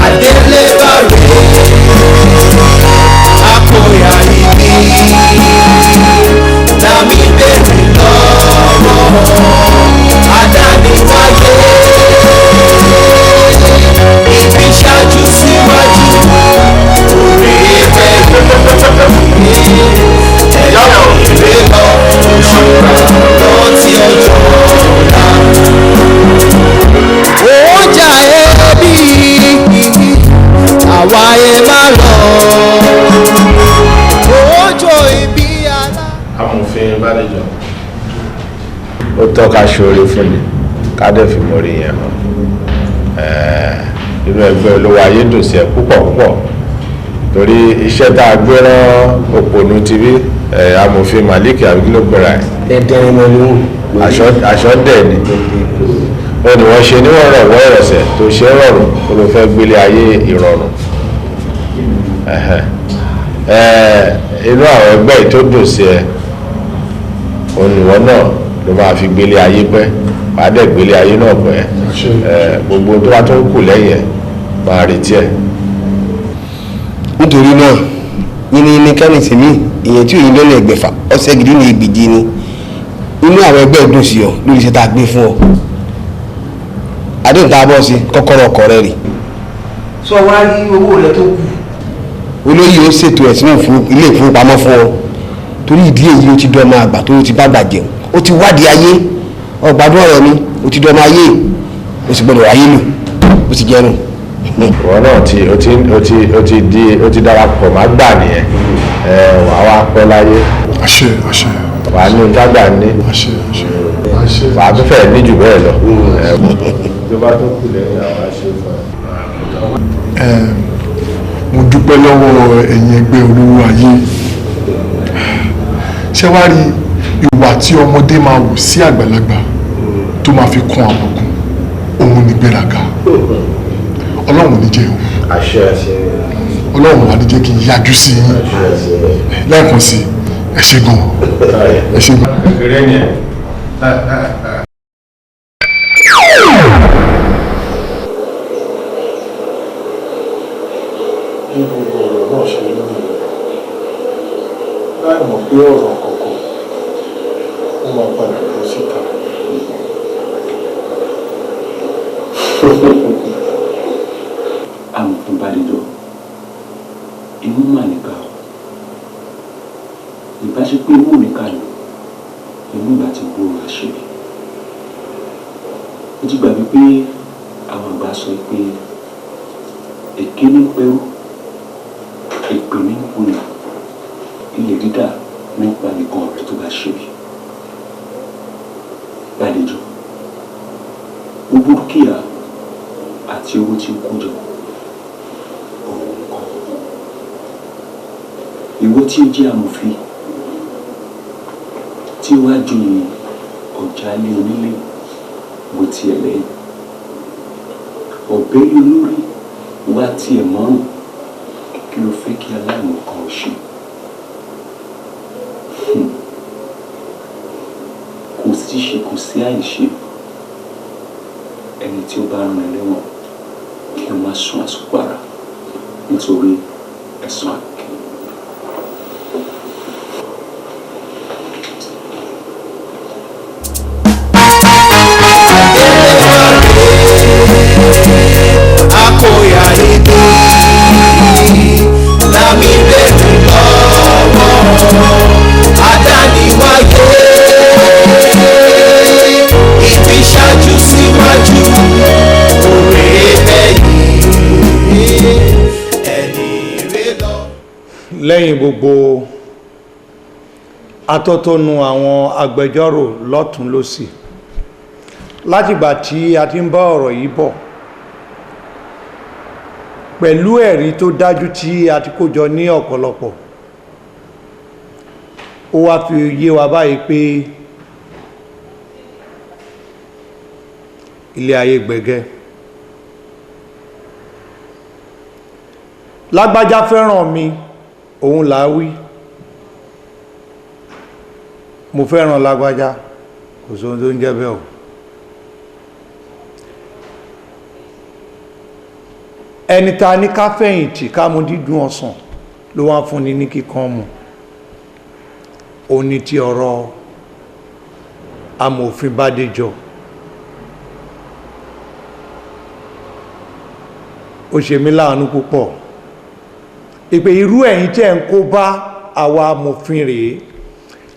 A: adélébàrè akóyà ìdí lámì bẹ̀rù lọ́wọ́ adániwáyé ìfiṣájú síwájú òrè bẹ́yìn ẹni rè lọ òṣìkà rántí ọjọ́ ọ̀la. Oúnjẹ ẹbí àwa ẹ má lọ. Oúnjẹ ibi alá.
M: Amòfin Bádéjọ, ó tọ́ ká ṣoore fún ni ká dẹ̀ fi mọ̀rí yẹn hàn. Inú ẹgbẹ́ olówó ayé dùn sí ẹ púpọ̀ púpọ̀ torí iṣẹ́ tá a gbé rán òpònú tv amòfin Malik àbí kí ló pera ẹ̀.
V: Dẹ́dẹ́rín mọ́ ni wọ́n.
M: Aṣọ dẹ̀ ni ó ní wọ́n ṣe níwọ̀n rọ̀wọ́ ìrọ̀sẹ̀ tó ṣe rọrùn kó ló fẹ́ gbélé ayé ìrọ̀rùn. Inú àwọn ẹgbẹ́ yìí tó dùn sí ẹ ònìwọ́ náà ló máa fi gbélé ayé pẹ́, wàá dẹ̀ gbélé ayé náà pẹ́. Gbogbo tó bá tó ń kù lẹ́yìn ẹ̀ máa retí ẹ̀.
V: Nítorí náà yínníyínní kẹ́ni tèmi èèyàn tí òyìn lọ́nà ẹgbẹ̀fà ọ̀sẹ̀ gidi ní ìgbìjì ni inú àwọn ẹgbẹ́ dùn sí ọ lórí iṣẹ́ tá a gbé fún ọ àdéhùn tá a bọ́ sí kọ́kọ́rọ́ ọkọ̀ rẹ rè.
A: Sọ wá rí owó rẹ tó kù.
V: Olóyè ó ṣètò ẹ̀ sínú ilé ìfowópamọ́ fún ọ torí ìdí èyí ó ti dán ọmọ àgbà tó ti bá gbà jẹun ó ti wádìí ayé ọgbàdún ọ̀rọ̀ mi ó ti dán ọmọ ayé ó sì gbọdọ̀ ayé lò ó sì jẹun.
M: Ìwọ náà ti o ti o ti o ti di o ti darapọ̀ má gbà nìyẹn, wàá wá pẹ́ láyé.
G: Àṣẹ àṣẹ.
M: Wàá ní dágbà ní.
G: Àṣẹ àṣẹ. Àṣẹ.
M: Wàá tún fẹ́ ní jù bẹ́ẹ̀ lọ. Tó bá tó kù lẹ́yìn àwọn àṣẹ fún ẹ.
G: Mo dúpẹ́ lọ́wọ́ ẹ̀yin ẹgbẹ́ olówó ayé. Ṣé wàá rí ìwà tí ọmọdé máa wù sí àgbàlagbà tó máa fi kún àbùkù òun ní gbéraga. Ọlọ́run ní jẹ́ òun.
M: Àṣẹ.
G: Ọlọ́run wà ní jẹ́ kí n yájú sí yín lẹ́ẹ̀kan sí ẹ ṣé gan, ẹ ṣé gan.
M: Kékeré ni ẹ.
G: Bí gbogbo ọ̀rọ̀ náà ṣe rí nìyẹn, láì mọ̀ pé ọ̀rọ̀ kọ̀ọ̀kan ó máa padà bọ́ síta.
B: Amòfin Bádéjọ, inú mà níkà o. Ìbáṣepọ̀ imú níkà lò, inú ìgbà tí gbòòrò àṣírí. Ó ti gbàgbé pé àwọn àgbà sọ pé èké ní pẹ́rú, èpè ní kùnà, ilẹ̀ dídà nípa nìkan ọ̀rẹ́ tó bá ṣe bí. Bádéjọ, gbogbo dúkìá àti owó tí ó kó jọ òun kọ́. Ìwọ tí ó jẹ́ amòfin tí ó wá joyè ọ̀jálé onílé bó tiẹ̀ lẹ́yìn. Ọ̀bẹ olórí wá tiẹ̀ mọ́rùn kí ló fẹ́ kí aláìmọ̀ kan ó ṣe. Kò sí ṣe kò sí àìṣe.
J: Ẹni tí ó bá rán ẹ lẹ́wọ̀n kí o má sun àsùnpara nítorí ẹ̀san àkè.
A: Akóyà ibi lámì bẹ̀rù lọ́wọ́ adániwáyé ibi ṣáájú síwájú òrè bẹ́yìn ẹni rẹ lọ.
D: Lẹ́yìn gbogbo atótónu àwọn agbẹjọ́rò lọ́tún lósì látìgbà tí a ti ń bá ọ̀rọ̀ yìí bọ̀ pẹ̀lú ẹ̀rí tó dájú tí a ti kó jọ ní ọ̀pọ̀lọpọ̀, ó wá fi yé wa báyìí pé ilé ayé gbẹ̀gẹ́. Lágbájá fẹ́ràn mi, òun là á wí, mo fẹ́ràn lágbájá, kò sóhun tó ń jẹ́ bẹ́ẹ̀ o. Ẹni ta ní ká fẹ̀yìntì ká mu dídùn ọsàn ló wá fúnni ní kíkan mu. Ó ní ti ọ̀rọ̀ amòfin Bádéjọ. Ó ṣe mí láàánú púpọ̀ ìpè irú ẹ̀yin tẹ́ ń kó bá àwa amòfin rèé,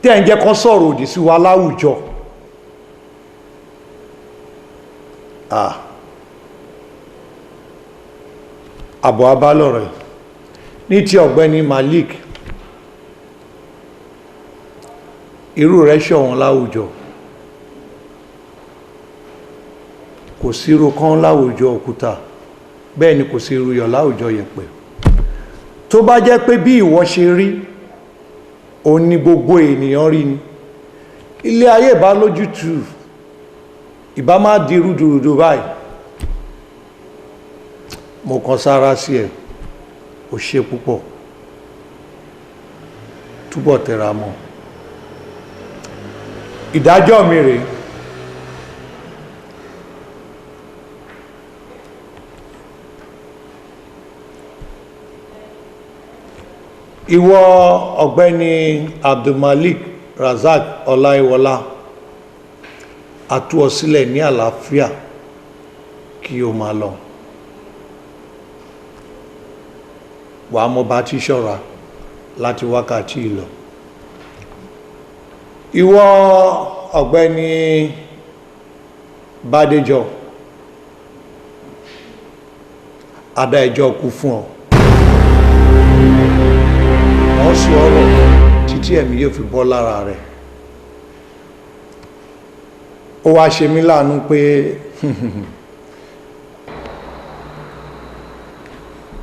D: tẹ́ ń jẹ́ kó sọ̀rọ̀ òdì sí wa láwùjọ. Àbọ̀ abálọ̀rẹ̀ ní ti ọ̀gbẹ́ni Malik, irú rẹ̀ ṣọ̀wọ́n láwùjọ, kò sí irú kan láwùjọ òkúta, bẹ́ẹ̀ ni kò sí irú yọ̀ láwùjọ yẹ̀pẹ̀. Tó bá jẹ́ pé bí ìwọ ṣe rí òun ni gbogbo ènìyàn rí ni, ilé ayé ìbá lójútùú, ìbá má di rúdurùdu báyìí. Mo kan sára sí ẹ, ò ṣe púpọ̀, túbọ̀ tẹra mọ́. Ìdájọ́ mi rèé. Ìwọ ọ̀gbẹ́ni Abdulmalik Razak Ọláìwọlá, a tú ọ sílẹ̀ ní àlàáfíà kí o máa lọ. Wàá mọ bá ti ṣọ́ra láti wákàtí ìlọ. Ìwọ ọ̀gbẹ́ni Bádéjọ, a dá ẹjọ́ kú fún ọ. Wọ́n sọ ọ̀rọ̀ títí ẹ̀mí yóò fi bọ́ lára rẹ̀. Ó wá ṣe mí láàánú pé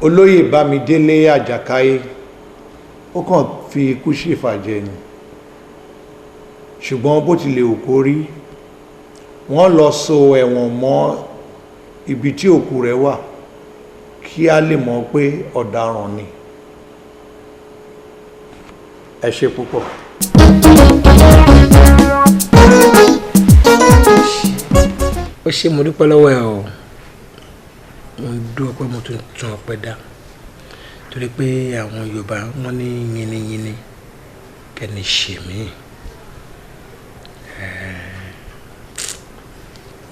D: olóyè Bámidélé Àjàkáyé ó kàn fi ikú ṣèfàjẹ ni, ṣùgbọ́n bó tilẹ̀ ò kó rí, wọ́n lọ so ẹ̀wọ̀n mọ́ ibi tí òkú rẹ̀ wà kí a lè mọ̀ pé ọ̀daràn ni. Ẹ ṣe púpọ̀.
R: Ó ṣe, mo dúpẹ́ lọ́wọ́ ẹ o. Mo ń dúpẹ́, mo tún tún ọpẹ́ dá, torí pé àwọn Yorùbá wọ́n ní yínníyínní kẹ́ni ṣe mí.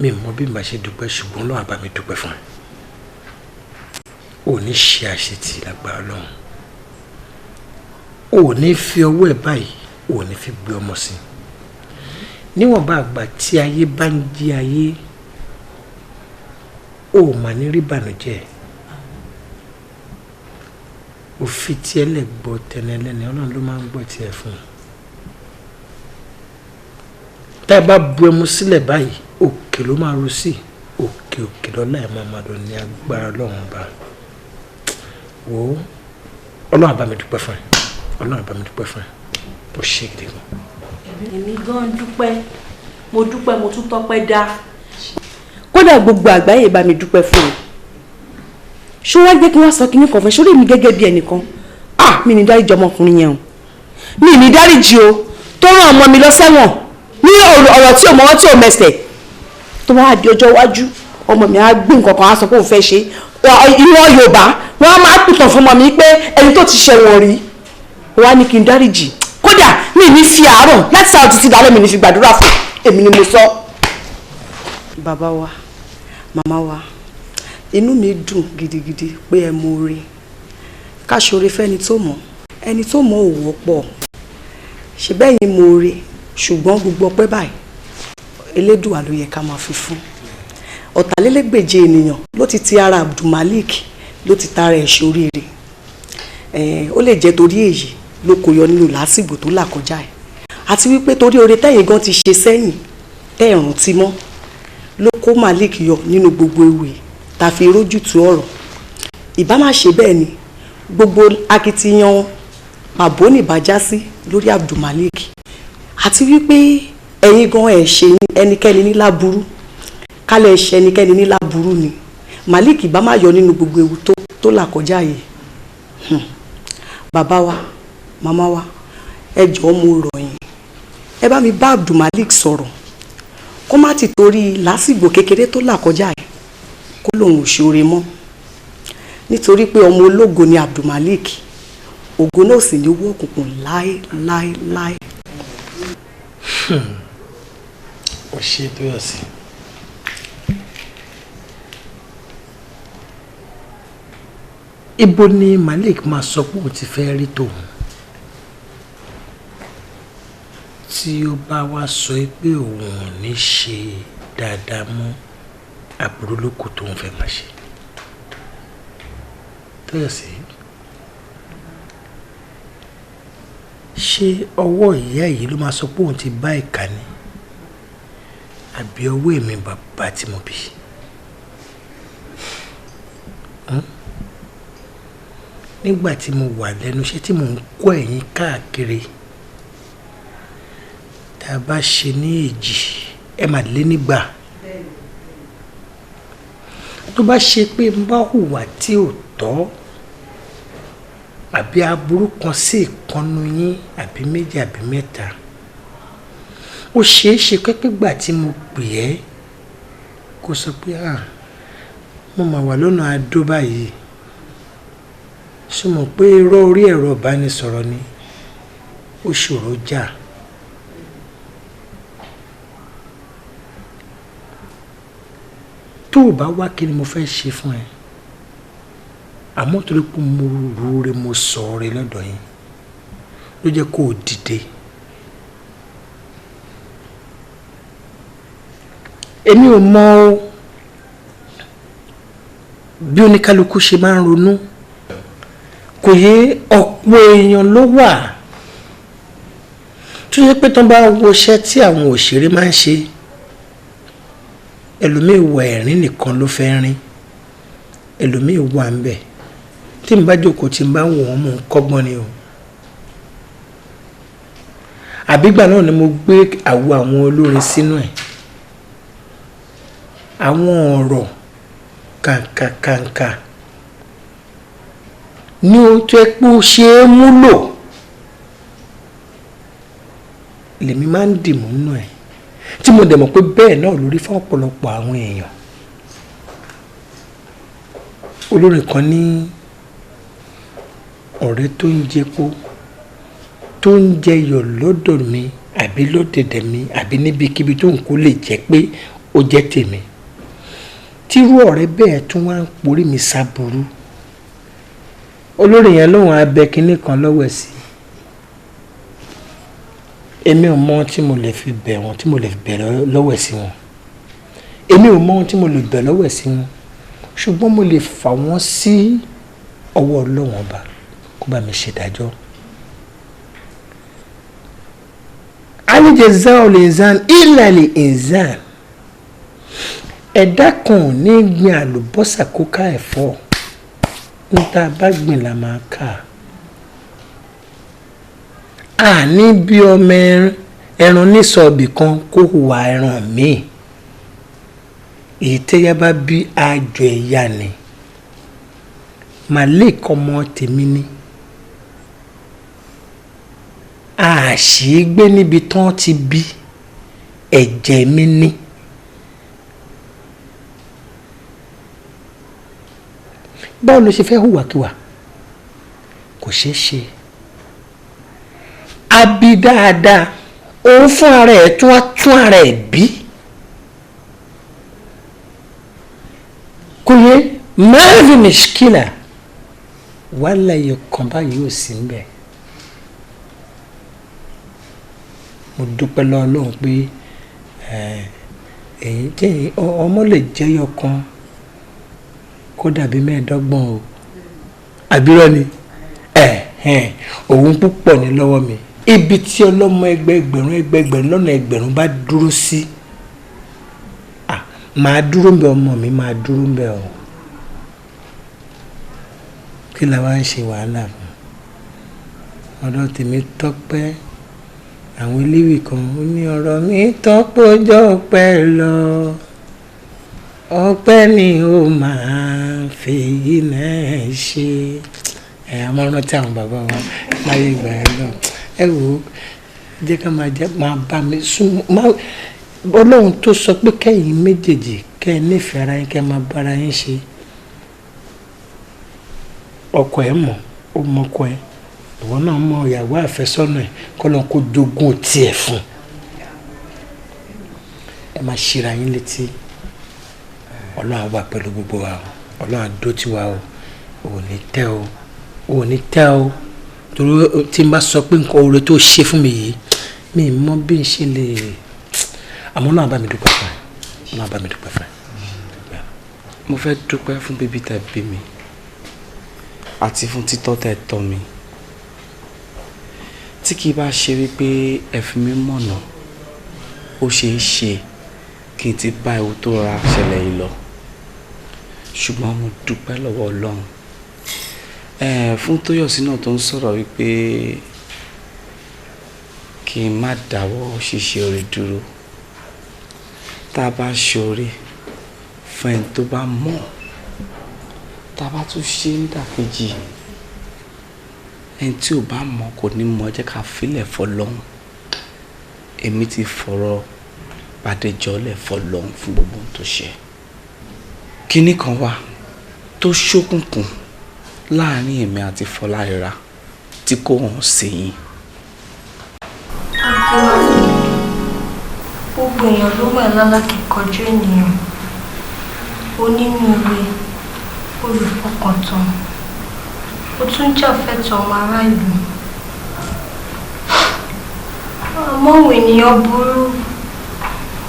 R: Mi mọ bí màá ṣe dúpẹ́, ṣùgbọ́n Ọlọ́run á bá mi dúpẹ́ fún ẹ. Ò ní ṣe àṣetì lágbára Ọlọ́run, ò ní fi ọwọ́ ẹ̀ báyìí, ò ní fi gbé ọmọ sí. Níwọ̀nba àgbà tí ayé bá ń jí ayé, ò mà ní rí bànújẹ́. Òfin tí ẹ lè gbọ́ tẹnẹlẹ́ni, Ọlọ́run ló máa ń gbọ́ tiẹ̀ fún un. Tá ẹ bá bu ẹmu sílẹ̀ báyìí, òkè ló máa ru sí, òkè òkè lọ́la ẹ̀ máa lọ ní agbára Ọlọ́run bá. Wò ó, Ọlọ́run á bá mi dúpẹ́ fún ẹ, Ọlọ́run á bá mi dúpẹ́ fún ẹ, ó ṣe gidi gan.
Q: Èmi gan dúpẹ́, mo dúpẹ́, mo tún tọ́pẹ́ dá. Kódà gbogbo àgbáyé bá mi dúpẹ́ fún ẹ. Ṣé wàá jẹ́ kí wọ́n sọ kinní kan fún ẹ? Ṣé mi gẹ́gẹ́ bí ẹnìkan, ah, mi ní dáríjì ọmọkùnrin yẹn o, mi ní dáríjì o, tó rán ọmọ mi lọ sẹ́wọ̀n ní ọ̀rọ̀ tí ò mọ́wọ́ tí ò mẹsẹ̀, tó wá di ọjọ́ iwájú Ọmọ mi á gbé nǹkan kan, á sọ pé òun fẹ́ ṣe. Ìwọ Yorùbá wọn á máa pìtàn fún ọmọ mi pé ẹni tó ti ṣẹ̀wọ̀n rí wá ní kí n dáríjì. Kódà mi ní fi àárọ̀ láti sáà títí dálẹ́ mi ní fi gbàdúrà fún èmi ni mo sọ. Bàbá wa, màmá wa, inú mi dùn gidigidi pé ẹ mọ oore. Ká ṣoore fẹ́ni tó mọ̀, ẹni tó mọ̀ ò wọ́pọ̀. Ṣe bẹ́ẹ̀ yín mọ oore, ṣùgbọ́n gbogbo ọpẹ́ báyìí Elédùà ló yẹ ká máa fi fún. Ọ̀tàlélégbèje ènìyàn ló ti ti ara Abdulmalik, ló ti tara ẹ̀ ṣoríire. Ó lè jẹ́ torí èyí ló kó yọ nínú làásìgbò tó là kọjá ẹ̀, àti wípé torí oore tẹ́yìn gan ti ṣe sẹ́yìn tẹ́ ẹ̀ rántí mọ́ ló kó Malik yọ nínú gbogbo ewu yìí tá a fi rójútu ọ̀rọ̀. Ìbá má ṣe bẹ́ẹ̀ ni gbogbo akitiyan pàbó nìbàjá sí lórí Abdulmalik, àti wípé ẹ̀yin gan ẹ̀ ṣe ẹnikẹ́ni ní láburú. Kálẹ̀ ṣe ẹnikẹ́ni ní láburú ni Malik ìbá má yọ nínú gbogbo ewu tó là kọjá yìí. Bàbá wa, màmá wa, ẹ jọ̀ọ́ mo rọ̀ yín, ẹ bá mi bá Abdulmalik sọ̀rọ̀ kó má ti torí lásìgbò kékeré tó là kọjá yìí kó lòun ò ṣoore mọ́, nítorí pé ọmọ ológo ni Abdulmalik, ògo náà sì ní wọ́ òkùnkùn láéláéláé.
R: Ó ṣe Tóyọ̀sí. Ibo ni Malik máa sọ pé òun ti fẹ́ rí tòun tí ó bá wá sọ pé òun ò ní ṣe dáadáa mọ́, àbúrò ló kù tóun fẹ́ máa ṣe. Tóyọ̀sí, ṣé ọwọ́ ìyá yìí ló máa sọ pé òun ti bá ìkà ni àbí ọwọ́ èmi bàbá tí mo bí? Nígbà tí mo wà lẹ́nu iṣẹ́ tí mò ń kó ẹ̀yìn káàkiri, tá a bá ṣe ní èjì ẹ mà lé nígbà. Tó bá ṣe pé n bá hùwà tí ò tọ́ àbí aburú kan sí ìkànnù yín àbí méjì àbí mẹ́ta, ó ṣeé ṣe pẹ́pẹ́ gbà tí mo pè ẹ́ kó sọ pé mo mà wà lọ́nà Adó báyìí, ṣé mo pé irọ́ orí ẹ̀rọ ìbánisọ̀rọ̀ ni, ó ṣòro jà. Tó o bá wá kí ni mo fẹ́ ṣe fún ẹ, àmọ́ torí pé mo rúure mo sọ ọ́ rẹ lọ́dọ̀ yín ló jẹ́ kó o dìde. Èmi ò mọ bí oníkálukú ṣe máa ń ronú, kò yé ọ̀pọ̀ èèyàn ló wà tó yẹ pé tán bá wo iṣẹ́ tí àwọn òṣèré máa ń ṣe, ẹlòmíì wọ ẹ̀rín nìkan ló fẹ́ rín, ẹlòmíì wà ń bẹ̀. Tí n bá jókòó tí n bá wò wọ́n mò ń kọ́gbọ́n ni o. Àbígbà náà ni mo gbé àwo àwọn olórin sínú ẹ̀, àwọn ọ̀rọ̀ kàǹkàkàǹkà ní o tó ẹ pé ó ṣe é múlò lèmi máa ń dìmú nínú ẹ̀, tí mo dẹ̀ mọ̀ pé bẹ́ẹ̀ náà lórí fún ọ̀pọ̀lọpọ̀ àwọn èèyàn. Olórin kan ní ọ̀rẹ́ tó ń jẹpo tó ń jẹyọ̀ lọ́dọ̀ mi àbí lọ́dẹ̀dẹ̀ mi àbí níbikíbi tó ń kó lè jẹ́ pé ó jẹ́ tèmi, tírú ọ̀rẹ́ bẹ́ẹ̀ tún wá ń porí mi sábúrú. Olórin yẹn lóun abẹ kinní kan lọ́wọ́ ẹ̀ sí. Èmi ò mọ ohun tí mo lè fi bẹ̀ wọ́n, tí mo lè fi bẹ̀ lọ́wọ́ ẹ̀ sí wọn. Èmi ò mọ ohun tí mo lè bẹ̀ lọ́wọ́ ẹ̀ sí wọn, ṣùgbọ́n mo lè fà wọ́n sí ọwọ́ Ọlọ́run Ọba kó bá mi ṣèdájọ́. Al-jazā'u l-insān illā l-insān. Ẹ̀dá kan ò ní gbin àlùbọ́sà kó ká ẹ̀fọ́, ní tá a bá gbìn la máa ká. A ní bí ọmọ ẹran nísọ̀bì kan kó hùwà ẹran míì, èyí tẹ́yà bá bí àjọ ẹ̀yà ni. Malik ọmọ tèmi ni, a sì í gbé níbi tán ti bí, ẹ̀jẹ̀ mi ni. Báwo ló ṣe fẹ́ hùwàkiwà? Kò ṣeé ṣe. Abi dáadáa, òun fún ara ẹ̀ tún á tún ara ẹ̀ bí. Kò yé máàlì mìṣkìlà wàhálà yìí kan báyìí ò sí ń bẹ̀. Mo dúpẹ́ lọ́wọ́ Ọlọ́run pé èyí tí ọmọ lè jẹyọ kan kó dàbí 25 o, àbírọ́ ni òun púpọ̀ ní lọ́wọ́ mi. Ibi tí ọlọ́mọ ẹgbẹẹgbẹ̀rún ẹgbẹẹgbẹ̀rún lọ́nà ẹgbẹ̀rún bá dúró sí, máa dúró ń bẹ, ọmọ mi máa dúró ń bẹ o. Kí la wá ń ṣe wàhálà fún? Ọ̀dọ̀ tèmi tọ́pẹ́, àwọn eléwì kan ó ní ọ̀rọ̀ mi tọ́pẹ́ ọjọ́ ọpẹ́ lọ, ọpẹ́ ni ó máa fèyí náà ṣe. Ẹ a máa rántí àwọn bàbá wa láyé ìgbà yẹn náà. Ẹ wò ó, jẹ́ ká máa jẹ́ máa bá mi sún máa. Ọlọ́run tó sọ pé kẹ́yìn méjèèjì kẹ́ ẹ nífẹ̀ẹ́ ara yín, kẹ́ ẹ máa bára yín ṣe. Ọkọ ẹ mọ̀, ó mọkọ ẹ, ìwọ náà mọ ìyàwó àfẹ́sọ́nà ẹ, kọ́ lọ́n kó jogún tiẹ̀ fún. Ẹ máa ṣíra yín létí. Ọlọ́run á wà pẹ̀lú gbogbo wa o, Ọlọ́run á dó tì wá o, ò ní tẹ́ o, ò ní tẹ́ o. Torí tí n bá sọ pé nǹkan oore tó ṣe fún mi yìí, mi mọ bí n ṣe lè. Àmọ́ Ọlọ́run á bá mi dúpẹ́ fún ẹ, Ọlọ́run á bá mi dúpẹ́ fún ẹ.
B: Mo fẹ́ dúpẹ́ fún bíbí tẹ́ bí mi àti fún títọ́ tẹ́ tọ́ mi. Tí kì í bá ṣe wípé ẹ fi mí mọ̀nà, ó ṣeé ṣe kí n ti bá ewu tó ra ṣẹlẹ̀ yìí lọ. Ṣùgbọ́n mo dúpẹ́ lọ́wọ́ Ọlọ́run. Fún Tóyọ̀sí náà tó ń sọ̀rọ̀ wípé kí n má dáwọ́ ṣíṣe oore dúró. Tá a bá ṣe oore fún ẹni tó bá mọ̀, tá a bá tún ṣe ń dàkejì, ẹni tí ò bá mọ̀ kò ní mọ̀. Jẹ́ ká filẹ̀ fọlọ́hún. Èmi ti fọ̀rọ̀ Bàdéjọ́lẹ̀ fọlọ́hún fún gbogbo ohun tó ṣe. Kinní kan wà tó ṣókùnkùn láàrin èmi àti Fọláìra tí kò hàn sí yín.
H: Gbogbo èèyàn ló mọ̀ ẹ́ lálákìíkanjú ènìyàn, onínúure, olùfọkàntán, ó tún jà fẹ́tọ̀ọ́ ọmọ ará ìlú. Àmọ́ àwọn ènìyàn burú,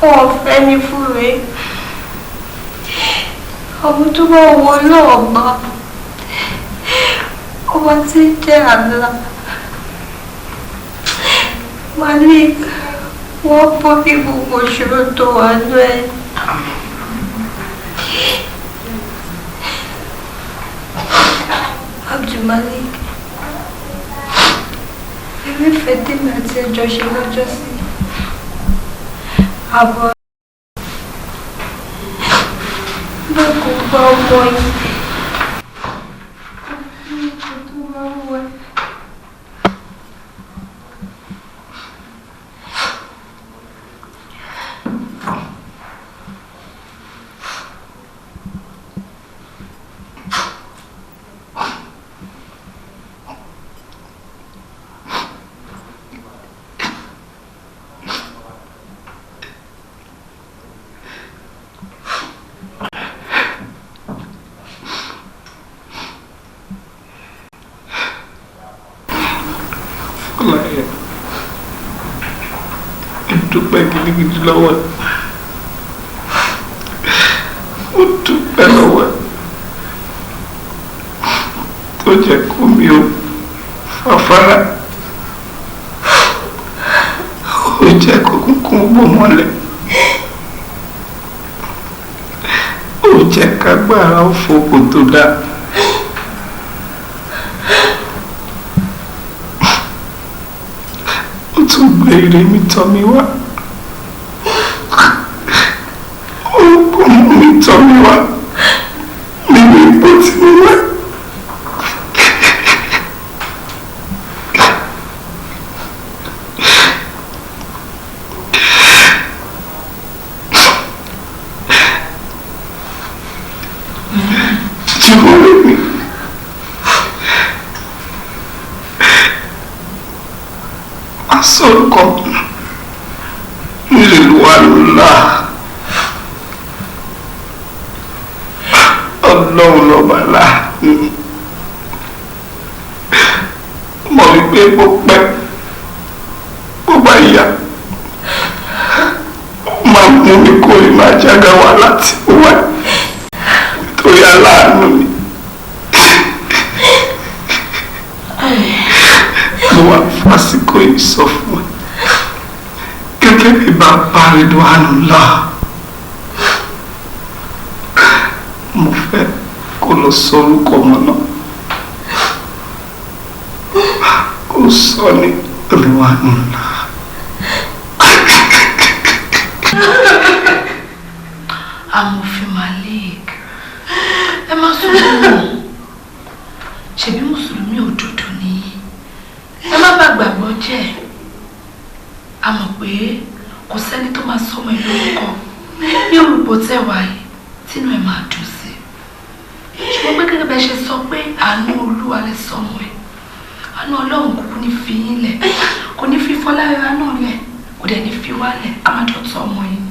H: wọn ò fẹ́ ní fúre. Àwọn tó bá wọ náà bá ọba tí ń jẹ́ àlá. Malik, wọ́n bọ́ bí gbogbo ìṣòro tó wà nú ẹ̀. Abdulmalik, irúfẹ́ tèmi àti ẹjọ́ ṣe lọ́jọ́ sí. Àbọ̀ bẹ́ẹ̀ kò gba ọmọ yìí.
K: Dúpẹ́ gidigidi lọ́wọ́ ẹ̀, ó dúpẹ́ lọ́wọ́ ẹ̀ tó jẹ́ kó mi ò fàfárá, ó jẹ́ kó kúnkún bò mọ́lẹ̀, ó jẹ́ kágbára ó fòkò tó dáa. Ó tún gbé ire mi tọ́ mi wá. Tọ́ mi wá nínú ipò tí mo wà. Jùmọ̀ mi. Sórúkọ nílùú wa lọ́la. Ọlọ́run lọ́ba láàánú. Mọ̀ wípé bó pẹ́ bó bá yá máa mú mi kó ìmọ̀ àjàgà wá láti wá nítorí aláàánú mi. Mo wá fásikò yìí sọ fún ẹ gẹ́gẹ́ bí bàbá Ridwanullah, mo fẹ́ kó lọ sọ orúkọ ọmọ náà, kó sọ ní Ridwanullah.
N: Amòfin Malik, ẹ má sunkún mọ́, ṣebí mùsùlùmí òdodo ni, ẹ má bà gbàgbọ́ jẹ́. A mọ̀ pé kò sẹ́ni tó máa sọmọ ẹ lórúkọ ní orúkọ tẹ́wàá yìí tínú ẹ máa dùn sí, ṣùgbọ́n pé gẹ́gẹ́ bẹ́ẹ̀ ṣe sọ pé àánú Olúwa lẹ sọmọ ẹ, àánú Ọlọ́run kúkú ní fi yín lẹ̀, kò ní fi Fọláyọ̀rá náà lẹ̀, kò dẹ̀ ní fi wá lẹ̀, a máa dọ̀tọ̀ ọmọ yìí.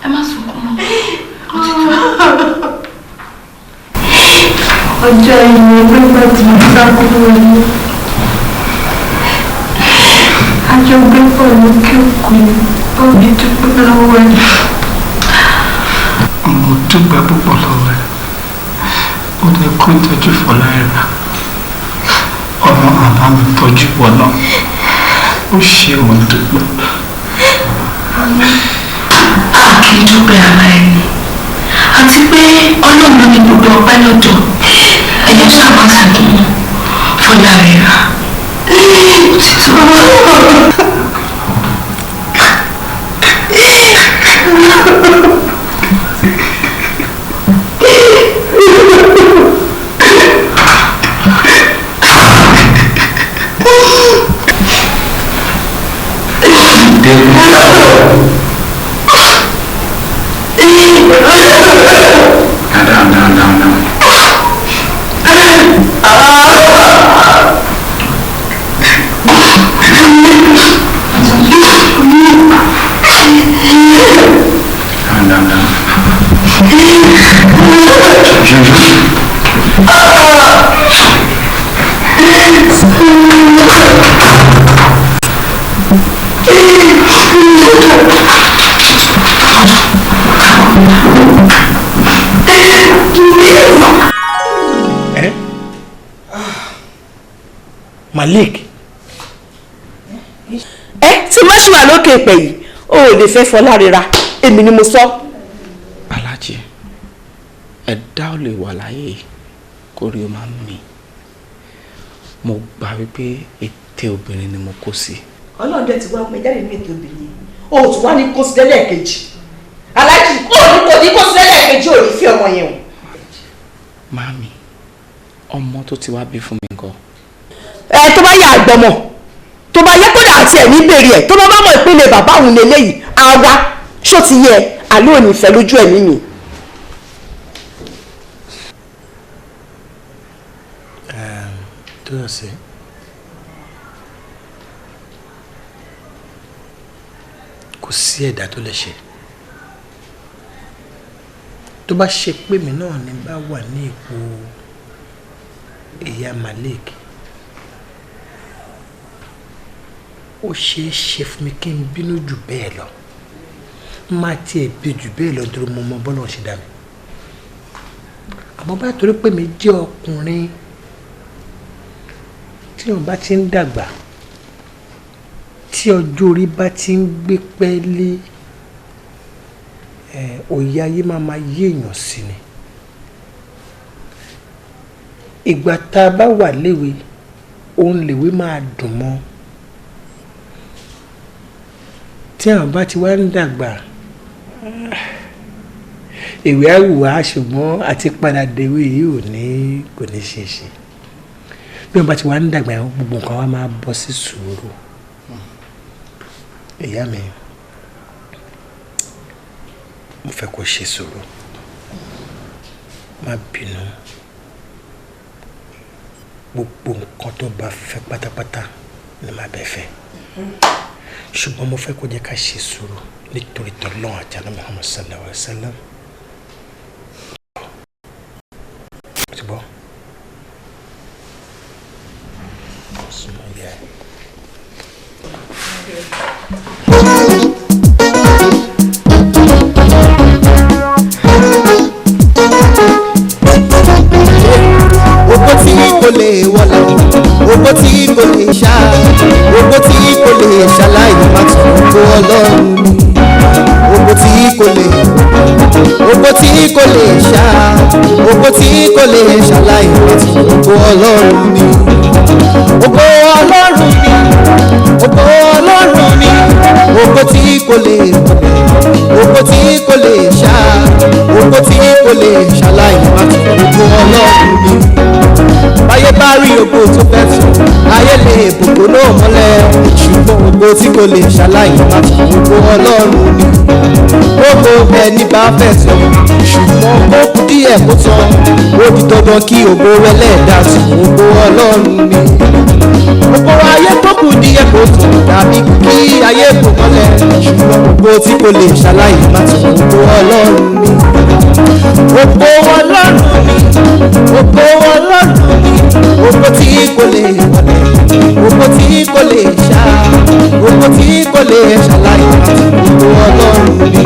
N: Ẹ má sunkún mọ́, ó ti tó.
H: Ọjọ́ ìyẹn nígbà tí mo sá kúrò ní àjọ gbé pọ̀ lókè òkun, ó ní dúpẹ́ lọ́wọ́ ẹ̀.
K: Mo dúpẹ́ púpọ̀ lọ́wọ́ ẹ̀, ó ní kó ìtọ́jú Fọláyọ̀rá, ọmọ àbá mi tọ́jú wọ̀ náà, ó ṣe mo dúpẹ́.
N: A kì í dúpẹ́ ara ẹni, àti pé Ọlọ́run ló ní gbogbo ọpẹ́ lọ́dọ̀. Ẹ̀yẹ sábà sunkún mọ́, Fọláyọ̀rá, ó ti tó.
E: Down, down, down, down. Down, down, down.
R: Malik.
Q: Ẹ tí má ṣì wà lókè ìpè yìí, o ò lè fẹ́ Fọlárẹ̀ra, èmi ni mo sọ.
B: Aláàjì, ẹ̀dá ò lè wà láyé kó rí o máa ń mì. Mo gbà wípé ète obìnrin ni mo kó sí.
Q: Ọlọ́run dẹ̀ ti wá pé jáde ní ètò obìnrin, o ò tún wá ní kó sí lẹ́lẹ́ẹ̀kejì. Aláàjì, o ò ní kò ní kó sí lẹ́lẹ́ẹ̀kejì, ò ní fi ọmọ yẹn o.
B: Màámi, ọmọ tó ti wá bí fún mi ńkọ́?
Q: Ẹ tó bá yà àgbọ̀mọ̀, tó bá yẹ kódà àti ẹ̀ ní bèrè ẹ̀, tó bá bá mọ̀ ìpínlẹ̀ bàbá òun lélẹ́yìí, àwa ṣó ti yẹ àlọ́ òní ìfẹ́ lójú ẹ̀mí mi.
R: Tóyọ̀sí, kò sí ẹ̀dá tó lè ṣe tó bá ṣe pé mi náà ní bá wà ní ipò ìyá Malik, ó ṣeé ṣe fún mi kí n bínú jù bẹ́ẹ̀ lọ, má tiẹ̀ bí jù bẹ́ẹ̀ lọ nítorí mo mọ bọ́lá ṣe dá mi. Àmọ́ bá torí pé mi jẹ́ ọkùnrin, tí òun bá ti ń dàgbà, tí ọjọ́ orí bá ti ń gbé pẹ́ẹ́lí, òye ayé máa ma yé èèyàn sí ni. Ìgbà tá a bá wà léwe, òun lèwe máa dùn mọ́. Tí àwọn bá ti wá ń dàgbà, ìwé àwùwá, ṣùgbọ́n àti padà dèwé yìí ò ní kò ní ṣe é ṣe. Bí wọ́n bá ti wá ń dàgbà, gbogbo nǹkan wa máa bọ́ sí sùúrù. Ìyá mi, mo fẹ́ kó ṣe sùúrù, má bínú. Gbogbo nǹkan tó bá fẹ́ pátápátá ni má bẹ́ẹ̀ fẹ́. Ṣùgbọ́n mo fẹ́ kó jẹ́ ká ṣe sùúrù nítorí tọ́lọ́run àti Ànábì Muhammad sallallahu alaihi wasallam. Ti gbọ́? Súnmọ́ ìyá ẹ̀.
A: Ògo tí kò lè wọlé, ògo tí kò lè ṣá, ògo tí kò lè ṣaláì má tún ògo Ọlọ́run ni. Ògo tí kò lè, ògo tí kò lè ṣá, ògo tí kò lè ṣaláì má tún ògo Ọlọ́run ni. Ògo Ọlọ́run ni, ògo Ọlọ́run ni, ògo tí kò lè wọlé, ògo tí kò lè ṣá, ògo tí kò lè ṣaláì má tún ògo Ọlọ́run ni. Báyé bá rí ògo tó fẹ́ tún, ayé lè bògbó náà mọ́lẹ̀, ṣùgbọ́n ògo tí kò lè ṣaláì má tún ògo Ọlọ́run ni. Ògo ẹni bá fẹ́ tán, ṣùgbọ́n ó kù díẹ̀ kó tán, ó di dandan kí ògo ẹlẹ́dàá tún ògo Ọlọ́run ni. Ògo ayé tó kù díẹ̀ kó tán tàbí kí ayé kò mọ́lẹ̀, ṣùgbọ́n ògo tí kò lè ṣaláì má tún ògo Ọlọ́run ni. Ògo Ọlọ́run ni, ògo Ọlọ́run ni, ògo tí kò lè wọlé, ògo tí kò lè ṣá, ògo tí kò lè ṣàlàyé, ògo Ọlọ́run ni.